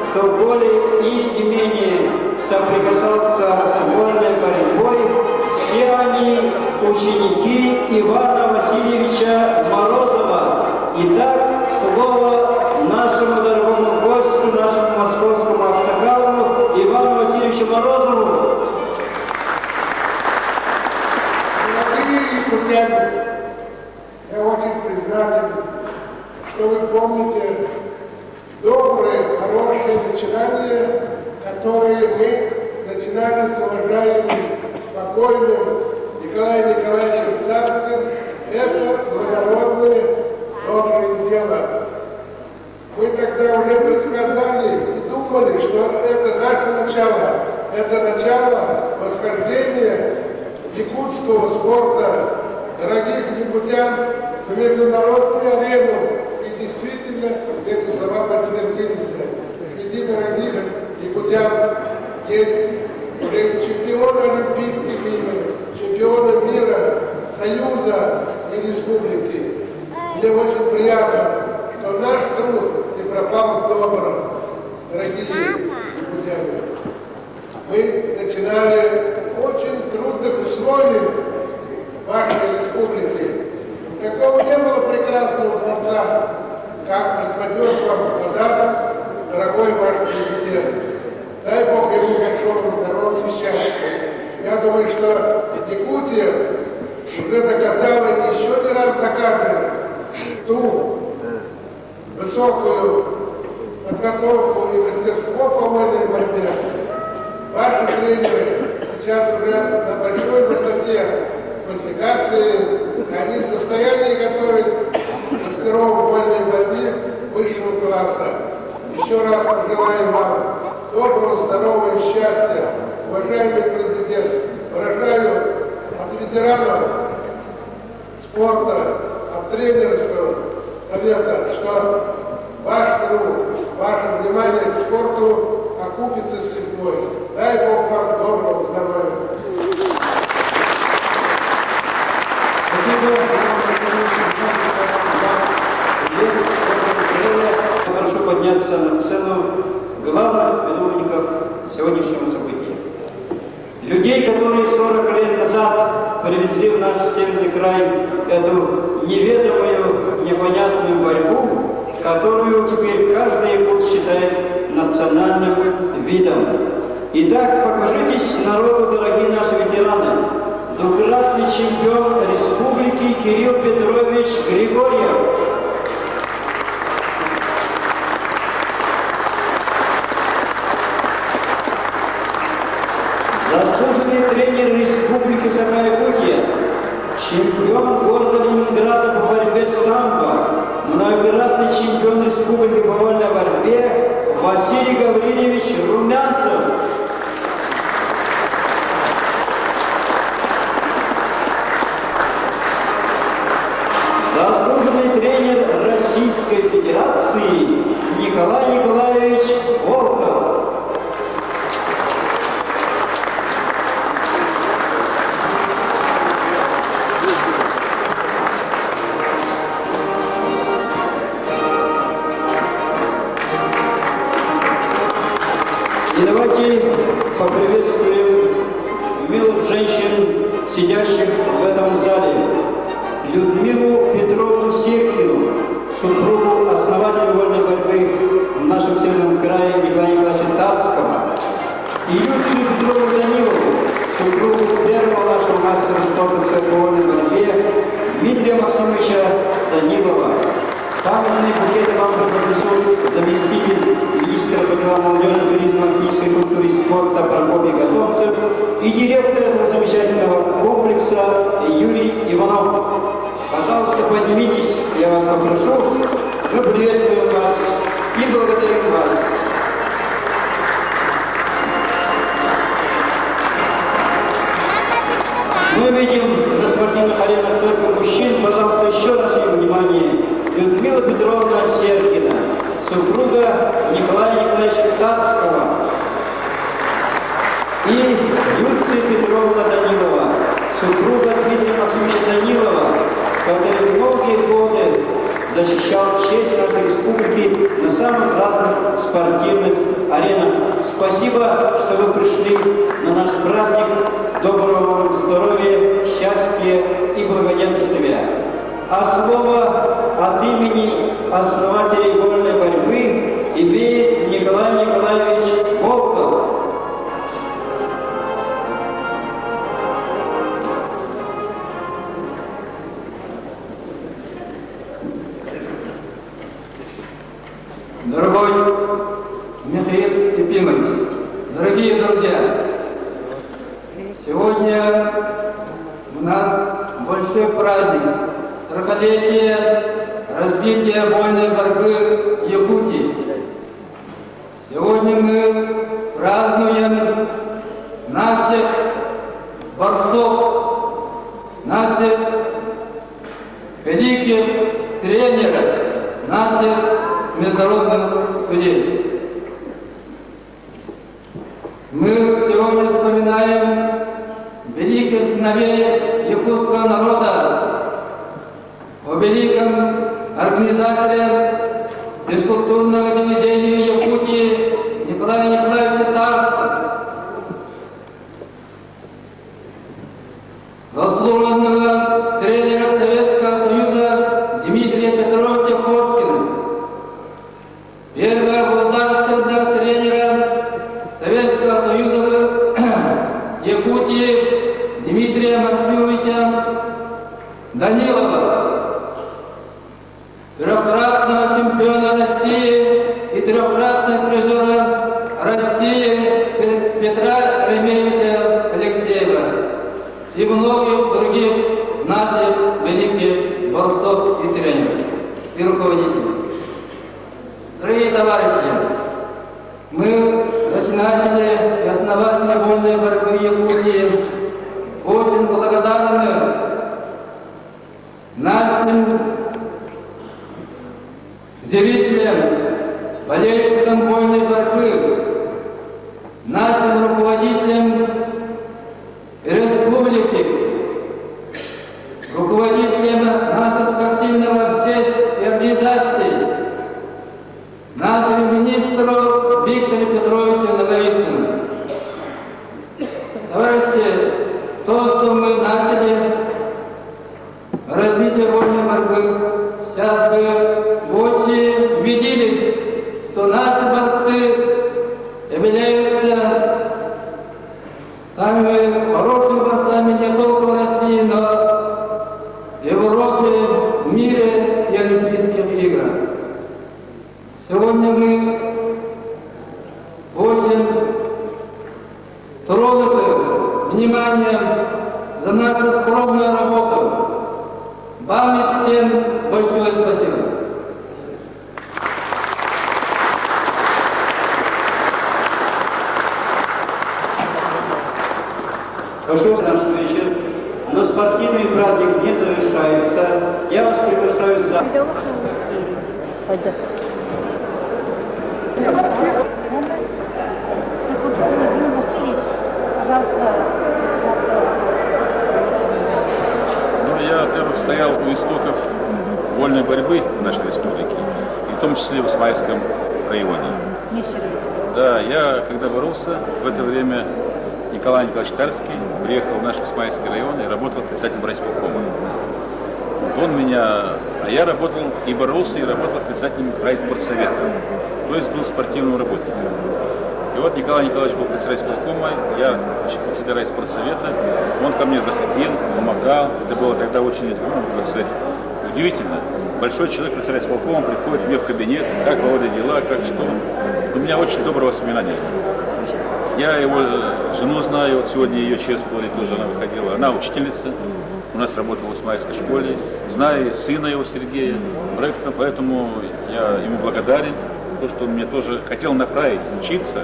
кто более или менее соприкасался с вольной борьбой, все они ученики Ивана Васильевича Морозова. Итак, слово нашему дорогому гостю, нашему московскому аксакалу Ивану Васильевичу Морозову. Дорогие якутяне, я очень признателен, что вы помните добрые, хорошие начинания, которые мы начинали с уважаемым покойным Николаем Николаевичем Царским. Это благородное, доброе дело. Мы тогда уже предсказали и думали, что это наше начало, это начало восхождения якутского спорта, дорогих якутян, на международную арену. И действительно эти слова подтвердились. Среди дорогих якутян есть уже и чемпионы Олимпийских игр, чемпионы мира, Союза и Республики. Мне очень приятно, что наш труд не пропал добром, дорогие якутяне. Мы начинали в очень трудных условиях вашей республики. Такого не было прекрасного дворца, как преподнес вам подарок дорогой ваш президент. Дай Бог ему большого здоровья и счастья. Я думаю, что Якутия уже доказала и еще не раз докажет ту высокую подготовку и мастерство по вольной борьбе. Ваши тренеры сейчас уже на большой высоте квалификации, они в состоянии готовить мастеров в вольной борьбе высшего класса. Еще раз пожелаю вам доброго здоровья и счастья. Уважаемый президент, выражаю от ветеранов спорта, от тренерского совета, что ваш труд, ваше внимание к спорту окупится с лихвой. Дай Бог вам доброго здоровья. Спасибо. Прошу подняться на сцену главных виновников сегодняшнего события. Людей, которые 40 лет назад привезли в наш Северный край эту неведомую, непонятную борьбу, которую теперь каждый якут считает национальным видом. Итак, покажитесь народу, дорогие наши ветераны. Двукратный чемпион республики Кирилл Петрович Григорьев. Заслуженный тренер Республики Саха-Якутия, чемпион города Ленинграда по борьбе самбо, многократный чемпион Республики по вольной борьбе Василий Гаврилович Румянцев. Заслуженный тренер Российской Федерации Николай Николаевич Волков. И давайте поприветствуем милых женщин, сидящих в этом зале. Людмилу Петровну Сиркину, супругу основателя вольной борьбы в нашем Северном крае Николая Николаевича Тарского, и Люцию Петровну Данилову, супругу первого нашего мастера спорта по вольной борьбе Дмитрия Максимовича Данилова. Памятные букеты вам преподнесут заместитель министра по делам молодежи, туризма, физической культуры и спорта Прокопий Готовцев и директор этого замечательного комплекса Юрий Иванов. Пожалуйста, поднимитесь, я вас попрошу. Мы приветствуем вас и благодарим вас. Мы видим на спортивных аренах только мужчин. Пожалуйста, еще раз им внимание. Людмила Петровна Серкина, супруга Николая Николаевича Тарского и Люция Петровна Данилова, супруга Дмитрия Максимовича Данилова, который многие годы защищал честь нашей республики на самых разных спортивных аренах. Спасибо, что вы пришли на наш праздник. Доброго вам здоровья, счастья и благоденствия. А слово от имени основателей вольной борьбы имеет Николай Николаевич Волков. Дорогой Михаил Ефимович, дорогие друзья, сегодня у нас большой праздник, 40-летие развития вольной борьбы в Якутии. Сегодня мы празднуем наших борцов, наших великих тренеров, наших международных судей. Мы сегодня вспоминаем великих сыновей якутского народа, о великом организаторе физкультурного движения Якутии Николае Николаевиче Тарском, заслуженного тренера Советского Союза Дмитрия Петровича Коркина, первого государственного тренера Советского Союза в Якутии Дмитрия Максимовича Данилова, трехкратного чемпиона России и трехкратного призера России Петра Ремеевича Алексеева и многих других наших великих борцов и тренеров, и руководителей. Дорогие товарищи, мы, начинатели и основатели вольной борьбы Якутии, очень благодарны зрителям, болельщикам вольной борьбы, нашим руководителям республики, руководителям нашего спортивного всех организаций, нашему министру Виктору Петровичу Наговицыну. Товарищи, то, что мы начали развитие вольной борьбы, сейчас вы воочию убедились, что наши борцы являются самыми хорошими борцами не только в России, но в Европе, в мире и Олимпийских играх. Сегодня мы очень тронуты вниманием за нашу скромную работу. Вам и всем большое спасибо. Пошел наш вечер, но спортивный праздник не завершается. Я вас приглашаю за... Ну, я, во-первых, стоял у истоков вольной борьбы в нашей республике, и в том числе в Усмайском районе. Да, я когда боролся, в это время Николай Николаевич Тарский приехал в наш Усмайский район и работал председателем райисполкома. Вот он меня, а я работал и боролся, и работал председателем райспортсовета, то есть был спортивным работником. И вот Николай Николаевич был председатель исполкома, я значит, председатель райспортсовета. Он ко мне заходил, помогал. Это было тогда очень, ну, как сказать, удивительно. Большой человек, председатель исполкома, приходит мне в кабинет, как Володя дела, как что. У меня очень доброе воспоминание. Я его жену знаю, вот сегодня ее чествовали, тоже она выходила. Она учительница, у нас работала в Усмайской школе. Знаю сына его Сергея, поэтому я ему благодарен, то, что он меня тоже хотел направить учиться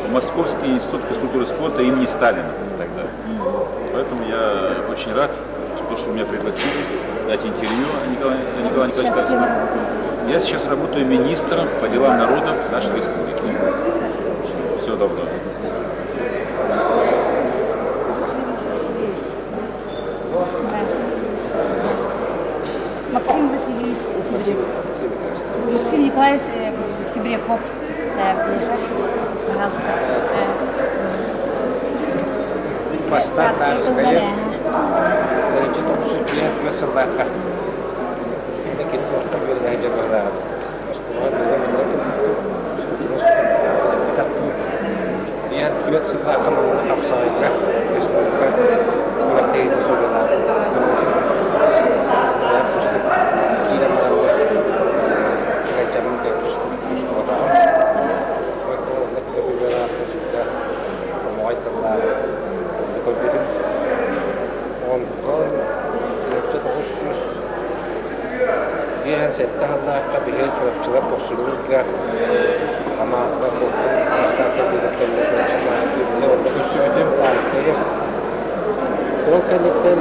в Московский институт физкультуры и спорта имени Сталина тогда. Поэтому я очень рад, что меня пригласили дать интервью Николаю Николаевичу Тарскому. Я сейчас работаю министром по делам народов нашей республики. Спасибо большое. Всего доброго. Спасибо. Да. Максим Васильевич Сибиряков. Максим Николаевич Сибиряков. Да, пожалуйста. Бастаан Таарыскайы төрүччү 95 сыллаахха китбокка үөрэнэ сылдьар быһыылааҕым. Оскуолаҕа быыла быыла көппүтүм. Биир түөрт сыллаахха манна хапсаҕайга республика күрэхтэһиитин судьялаабытым. Киирэн бараммын кыайдьабын тустубатаҕым. Онно кэлэ хомоҕой тыллаах онно көрбүтүм. Онтон 1957 сыллаахха биһи Чурапчылар Тохсунньуга хамаанда курдук бастаан көрбүтүттэн Чурапчылаах онно көрсүбүтүм Таарыскайы. Ол кэнниттэн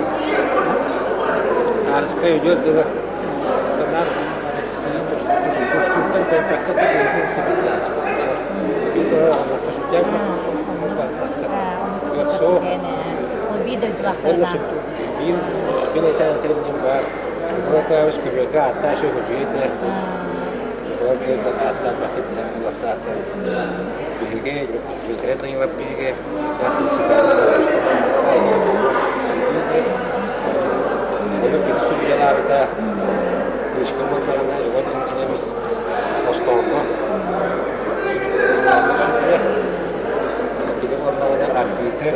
Таарыскай өлүөр дылы тустууттан көрбөккө Биир этэн баар Прокавич көбүөкэ аттааш өкүтүйэтэ биһиги Дмитрий Данилов биһиги Оны кити судьялаабыта Мишка буоллаҕына Иван Антонович Остоолго судья кини буоллаҕына арбитр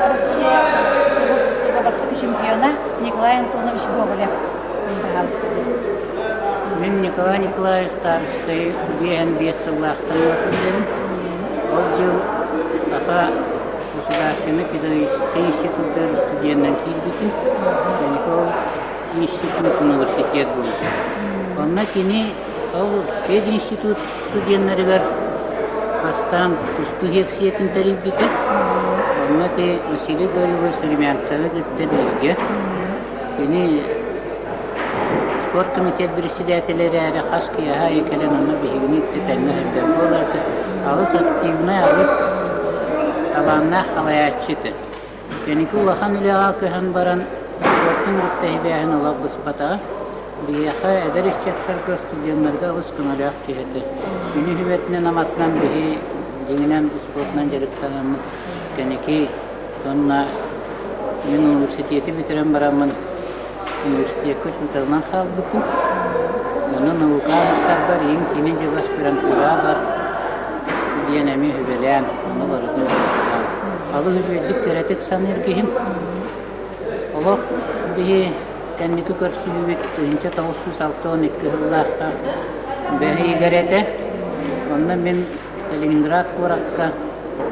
Россия тустууга бастакы чемпиона Николай Антонович Гоголев. Пожалуйста. Мин Николай Николаевич Тарскай 55 сыллаахтан билэбин. Ол дьыл Саха государственный педагогический институтыгар студенынан киирбитим. Никол институт университет буолбута. Онно кини ол пединститут студеннарыгар Бастаан тустуу сиэксийэтин тэрийбитэ. Онно ити Василий Гаврилович Румянцевы кытта бииргэ. Кини спорткомитет председателэ эрээри хас киэһэ аайы кэлэн онно биһигини кытта тэҥҥэ сылдьар буолар этэ. Алыс активнай, алыс талааннаах салайааччы этэ. Кэнники улахан үлэҕэ көһөн баран спортун кытта сибээһин олох быспатаҕа. Биһиэхэ эдэр ыччаттарга, студеннарга олус көмөлөөх киһи этэ. Кини сүбэтинэн-аматынан биһи дьиҥинэн спортунан дьарыктанаммыт кэнники уонна мин университеты бүтэрэн бараммын университекка учууталынан хаалбытым. Онно наука аастарбар иин кини дьыл аспирантураҕа бар диэн эмиэ сүбэлээн, ону барытын суоттаан. Алыс үчүгэйдик кэрэтик саныыр киһим. Олох биһи кэнники көрсүһүүбүт 1962 сыллаахха бэһиигэр этэ. Онно мин Калининград куоракка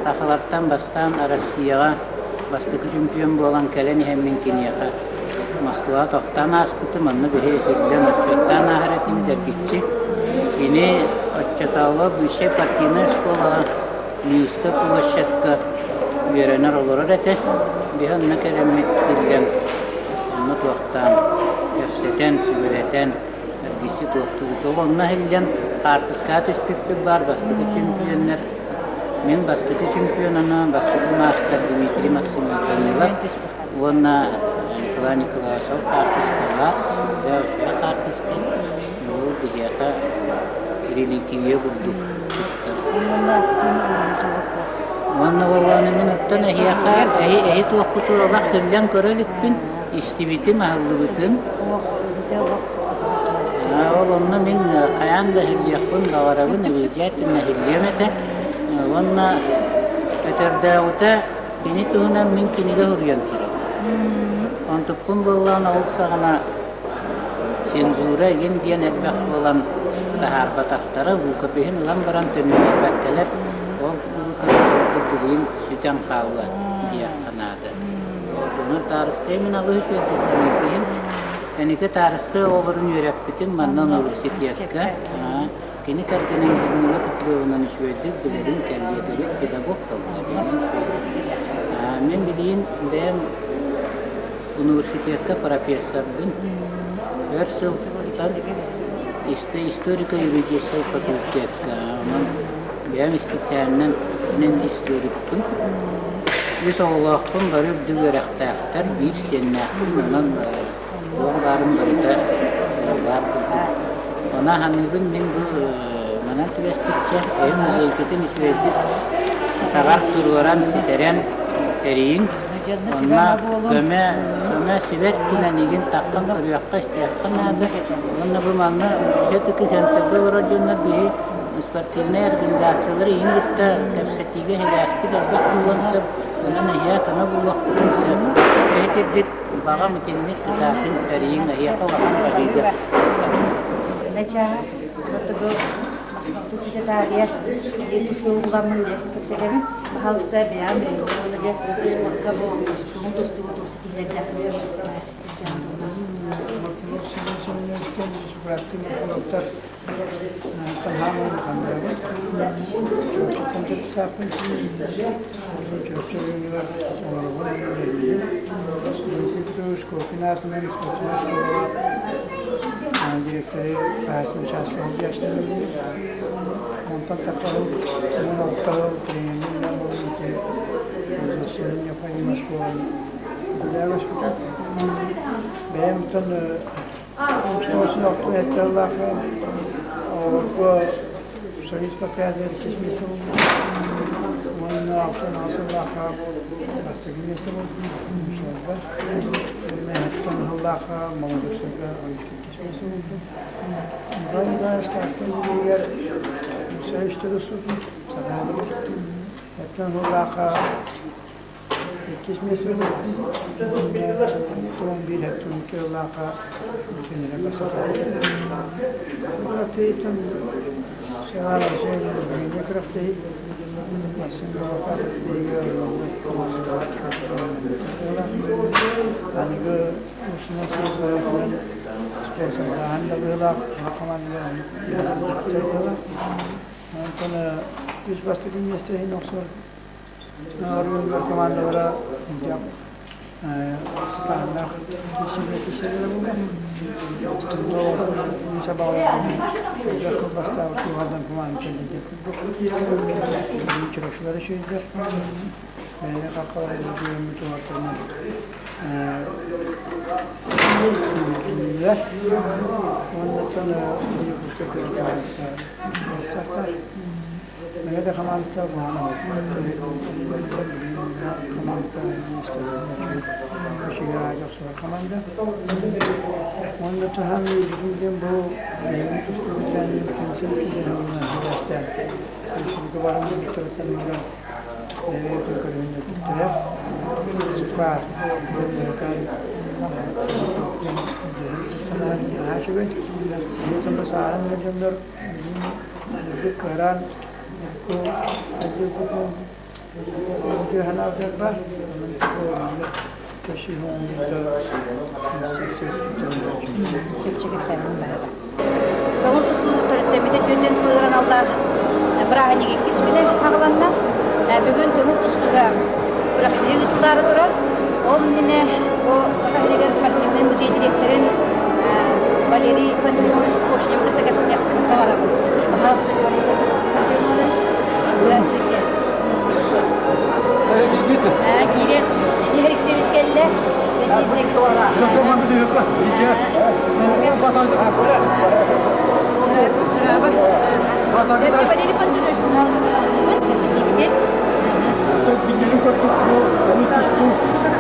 сахалартан бастаан Россияҕа бастакы чемпион буолан кэлэн иһэммин киниэхэ Москваҕа тохтоон ааспытым, онно биһи иһиллэн отчуоттаан ааһар этибит эргиччи. Кини оччотооҕу бывшай партийнай оскуолаҕа Минскэй площадка үөрэнэр олорор этэ. Биһи онно кэлэммит силлэн, онно туохтаан, кэпсэтэн, сүбэлэтэн эргиччи туохтуубут. Ол онно иһиллэн хаартыскаҕа түспүппүт баар бастакы чемпионнар. Мин бастакы чемпионаны бастакы маастар Дмитрий Максимович Данилов уонна Николай Николаевич ол хаартыскалаах, сүрдээх үчүгэй хаартыска. Ол биһиэхэ реликвия курдук туттар. Уонна буоллаҕына мин оттон эһиэхэ эһи эһи туоххутугар олох хиллэн көрө иликпин, истибитим, аһыллыбытын. Ол онно мин хайаан да иһиллиэхпин баҕарабын, обязательно иһиллиэм этэ. Уонна өтөрдөөҕүтэ кини туһунан мин кинигэ суруйан турабын. Онтукпун буоллаҕына ол саҕана цензура игин диэн элбэх буолан таһаарбатахтара, рукопиһын ылан баран төнүннэрбэккэлэр, ол рукопись курдук билигин сүтэн хаалла диэххэ наада. Онон Таарыскай мин алыс үчүгэйдик саныырбын. Кэнники Таарыскай оҕолорун үөрэппитим манна университекка. Кини кэргэнин Людмила Петровнаны үчүгэйдик билэрин, кэллиэгэбит педагог буолла. Мин билигин бэйэм университекка профессорбын. Өр сылтан историко-юридическай факультекка. Онон бэйэм специальнан мин историкпын. Үс оҕолоохпун, бары үрдүк үөрэхтээхтэр, биир сиэннээхпин, онон туох баарын барыта баар курдук. Ону аһаныыбын мин бу манан түбэспиччэ, эһи музейкытын үчүгэйдик сатаҕар туруоран, ситэрэн тэрийиҥ. Онно көмө, көмө сүбэт гынан игин таххан көрүөххэ, истиэххэ наада. Уонна бу манна все-таки центрга олорор дьоннор биһи спортивнай организациялары иһин кытта кэпсэтиигэ сибээспит элбэх буолуон сөп, онон эһиэхэ көмө булуохпутун сөп. Эһитирдик баҕам итинник кытаатын тэрийиҥ эһиэхэ улахан баһыыга. Начаа, отугу Маскалту бүтэ таарыйа дии тустуу буламмын дьэ кэпсэтэбин. Пожалуйста, бэйэм уонна дьэ спортка бу тустууну тустуугу тус ситиһиилэрдээх Директоры хаһаайыстыба Онтон таххаһын 16 тренеринэн необходимость буолан үлэлээбэспитэ. Бэйэм оттон Оҕолорго Союз подряд иккис миэстэ буолбут. Уонна алтан сыллаахха бастакы миэстэ буолбут. Мусорга. Уонна сыллаахха молодежьтарга иккис миэстэ буолбут. Николай Николаевич Тарскай юбилейигэр Союз тустубут. Саҕалаабыт. Оттон сыллаахха Иккис миэстэ 11 кыллааха кинилэр Күрэхтэһииттэн Саҕалааччы күрэхтэһии Аныгы устунан сыалларынан спонсордааһын да быһыылаах, хамаандалар оннук быһыылаах. Онтон Үс бастакы миэстэ иһин охсор оройуоннар командалара таһымнаах киирсиилэрэ буолла. Бастаабыт туһадан команда кэллигэ курдук. Чурапчылар үчүгэйдэр. Бэйэ хаххалара диэммит уһаттарынан кинилэр уоннаттан Якутскай командата Мэҥэ да хамаандата хамаандата үчүгэй аадьа охсуһар хамаанда. Уонна таһан диэн бу бэйэбит тустубутан кэнсин сибээстээн республика баран бүттэриттэн бэйэбитин көрүһүннэрбиттэрэ. Санаан наһаа үчүгэй. Сааһын дьоннор Кыраан Көҥүл тустууну төрүттэммитэ түөртэн сылыгар аналлаах бырааһынньык иккис күнэ аҕаланна. Бүгүн көҥүл тустууга күрэхтэһии ыытыллаары турар. Ол иннинэ бу Саха сиригэр спортивнай музей дириэктэрин Валерий Пантелеймонович Кошневы кытта кэпсэтиэхпин баҕарабын. Пожалуйста, Валерий Пантелеймонович, здравствуйте. Киирэн, Денис Алексеевич кэллэ. Валерий Пантелеймонович, пожалуйста, кэпсэтиигитин. Биллэрин курдук, бу көҥүл тустуу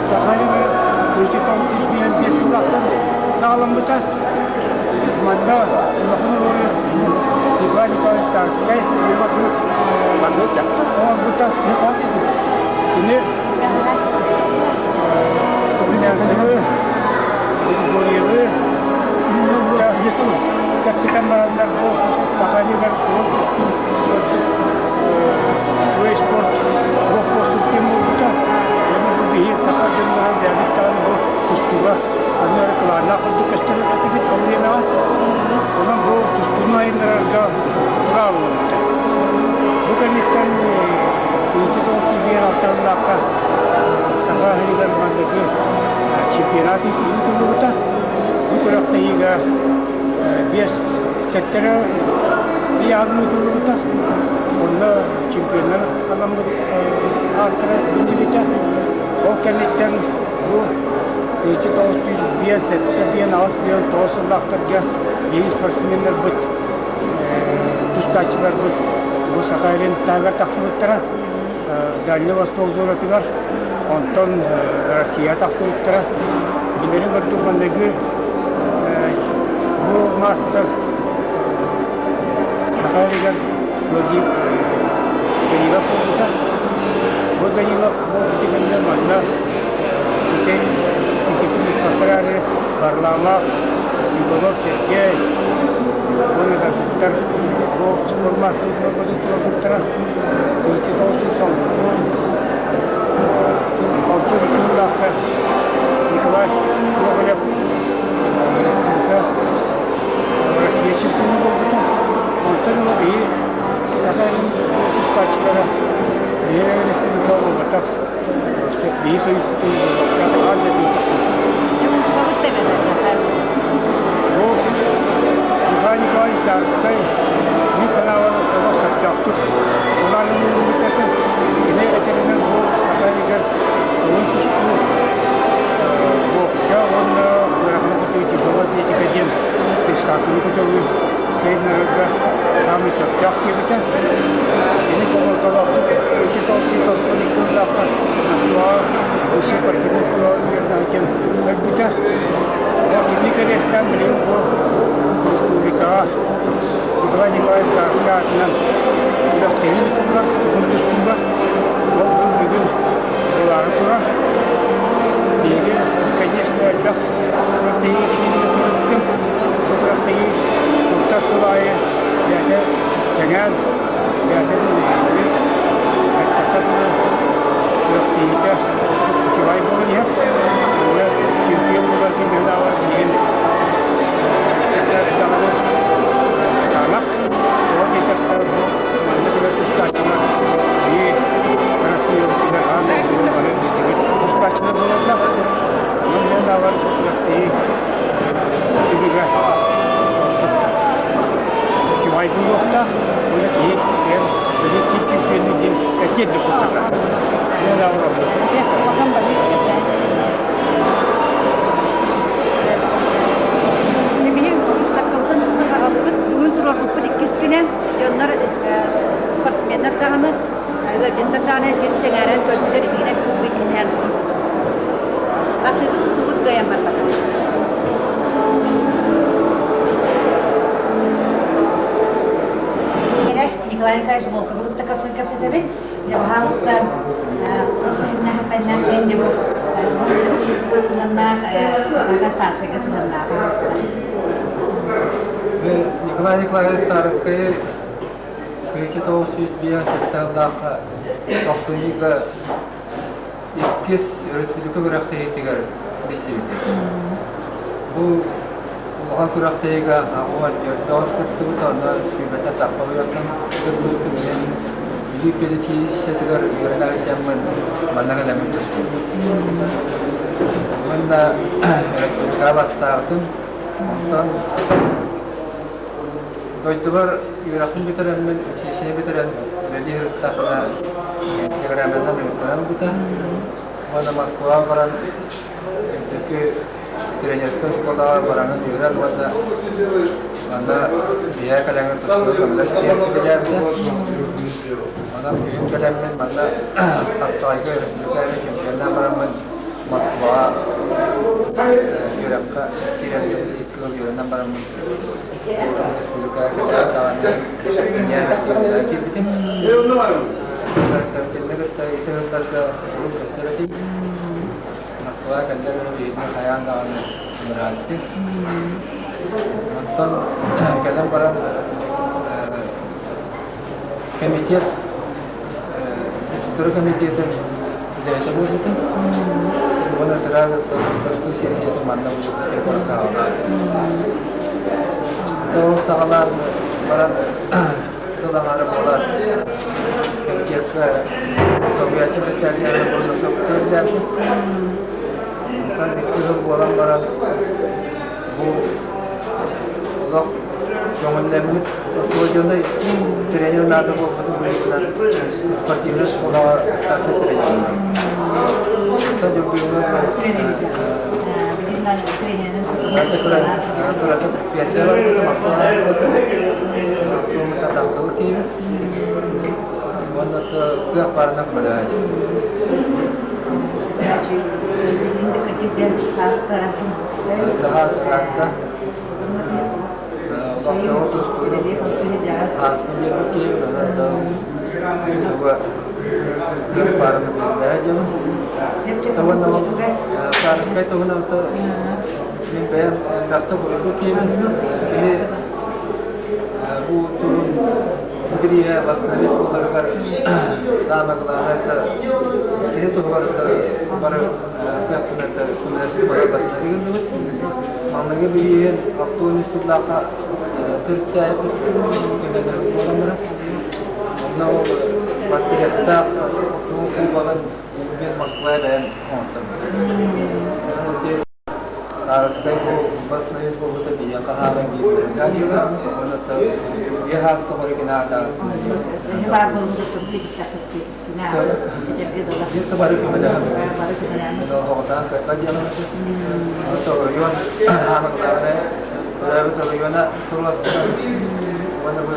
Саха сиригэр 1955 сыллаахтан саҕаламмыта. Манна улахан оруолу Николай Николаевич Тарскай оҥорбута. Кини Румянцевы, Григорьевы кэпсэтэн бараннар бу Саха сиригэр үчүгэй спорт боппуруостун ким буолбута. Уонна бу биһи саха дьонноро бэйэбит даҕаны бу тустууга ханна эрэ кылааннаах курдук көстөр этибит ол бириэмэҕэ. Онон бу тустууну айыннарарга урааллыбыта. Бу кэнниттэн 1996 сыллаахха Саха сиригэр манныгы чемпионат ыытыллыбыта. Бу күрэхтэһиигэ биэс сэттэрэ ыйааһын ыытыллыбыта. Онно чемпионнар анаммыт ааттара биллибитэ. Ол кэнниттэн бу 1905, 7, 8, 9 сыллаахтарга биһиги спортсменнарбыт, тустааччыларбыт бу Саха сирин таһыгар тахсыбыттара. Дальний Восток зонатыгар, онтон Россия тахсыбыттара. Билэрин курдук манныгы бу маастар Саха сиригэр Владимир Данилов буолбута. Бу Данилов буолбут кэннэ манна ситэ ситэтин быспакка Варламов, Иванов Сергей уонна да атыттар бу спорт маастарын туруорбуттара. Алтын кыыллаахтар Николай Гоголев республика Россия чемпиона буолбута. Онтон ыла биһи саха тустааччылара биһиги республика буолбатах биһи союзтун буолбакка аан дойду тахсыбыттара. Бу Николай Николаевич Дарскай мин санаабар олох сөптөөхтүк Улааннарбыт этэ. Кини этэринэн бу Саха сиригэр көҥүл тустуу, бокса уонна ыараханы көтүү тяжелая атлетика диэн приставканы көтөҕүү сайыннарарга саамай сөптөөх диэбитэ. Кини хомолтолоохтук 1992 сыллаахха Москваҕа высший спортивный Дьэ, улахан баһыык кэпсээн Биһи выставкабытын аҕалыбыт, бүгүн туруорбуппут иккис күнэ. Дьоннор, спортсменнар даҕаны, ыалдьыттар даҕаны син сэҥээрэн көрдүлэр, итиинэн бүгүн иккистээн туруорбуппут. Атыыбыт тутуубут кыайан барбата. Николай Николаевич Волковы кытта көрсөн кэпсэтэбит. Дьэ, пожалуйста, сыһыннаах эн дьэ бу сыһыннаах станцияга сыһыннаах, пожалуйста. Николай Николаевич Староскайы 1957 сыллаахха тохсунньуга иккис республика күрэхтэһиитигэр билсибитим. Бу улахан күрэхтэһиигэ аҕа өрдөҕүс кыттыбыт, онно сүүрбэттэн тахса уйаттан кыттыбыппын диэн Бүлүү педучилищетыгар үөрэнэ сылдьаммын манна кэлэммин тустубутум. Уонна республикаҕа бастаабытым. Онтон Дойдубар үөрэхпин бүтэрэммин, училищены бүтэрэн үлэлии сырыттахпына телеграмманан ыҥыртаран ылбыта. Уонна Москваҕа баран үрдүкү тренерскэй оскуолаҕа бараҥын үөрэн уонна манна биһээ кэлэҥҥин тустууга көмөлөс диэн сүбэлээбитэ. Онон күһүн кэлэммин манна Хаптаҕайга республика чемпионнаан бараммын Москваҕа үөрэххэ киирэммин икки сыл үөрэнэн бараммын Республикаҕа кэлээт даҕаны ийэм киирбитим. Кинини кытта ити сылларга урут көрсөр этим. Москваҕа кэллэр биһигини хайаан даҕаны ыҥырааччы. Онтон кэлэн баран комитет инструктор комитетын үлэһитэ буолбутум. Уонна сразу тостуу сессиятын манна Дьокуускай куоракка аҕалаатым. Ол саҕалаан баран сыл аҥаара буолаат комитетка солбуйааччы председатель Бурнашов көрүллээбитим. Онтон икки сыл буолан баран бу олох көҥүллэммит освобожденный тренер наада буолбутун быһыытынан спортивнай школаҕа старшай тренер Онтон Дьургуйуҥҥа кыратык пенсия барбытым, алтан ааспытым, тахсыбыт киһибит. Уонна кыах баарынан көмөлөһөөччү. Таһаас ыраатта. Олохтооҕу тустууну ааспын биэрбит киһибин, онон тустууга кыах баарынан көмөлөһө дьабын. Уонна Саарыскай туһунан мин бэйэм элбэхтик урукку киһибин. Кини бу туһун бирииһэ басновец буоларыгар самое главное это кини туһугар бары кыахпын это көмөлөстүм бастакы гынныбыт. Маҥнайгы бирииһин 60 сыллаахха төрүттээбит кэҥэтэрин буоланнара. Онно ол портреттаах кубогын мен Москваҕа бэйэм оҥотторбутум. Саарыскай бу басновец буолбута биһиэхэ хаалан биир үөрүүлээх уонна үйэ саас тухары кини аата Биир бары көмөлөһөн оҕотоон көрбөт дьиэҕин оройуон аама главное төрөөбүт оройуона туруорсан уонна бу.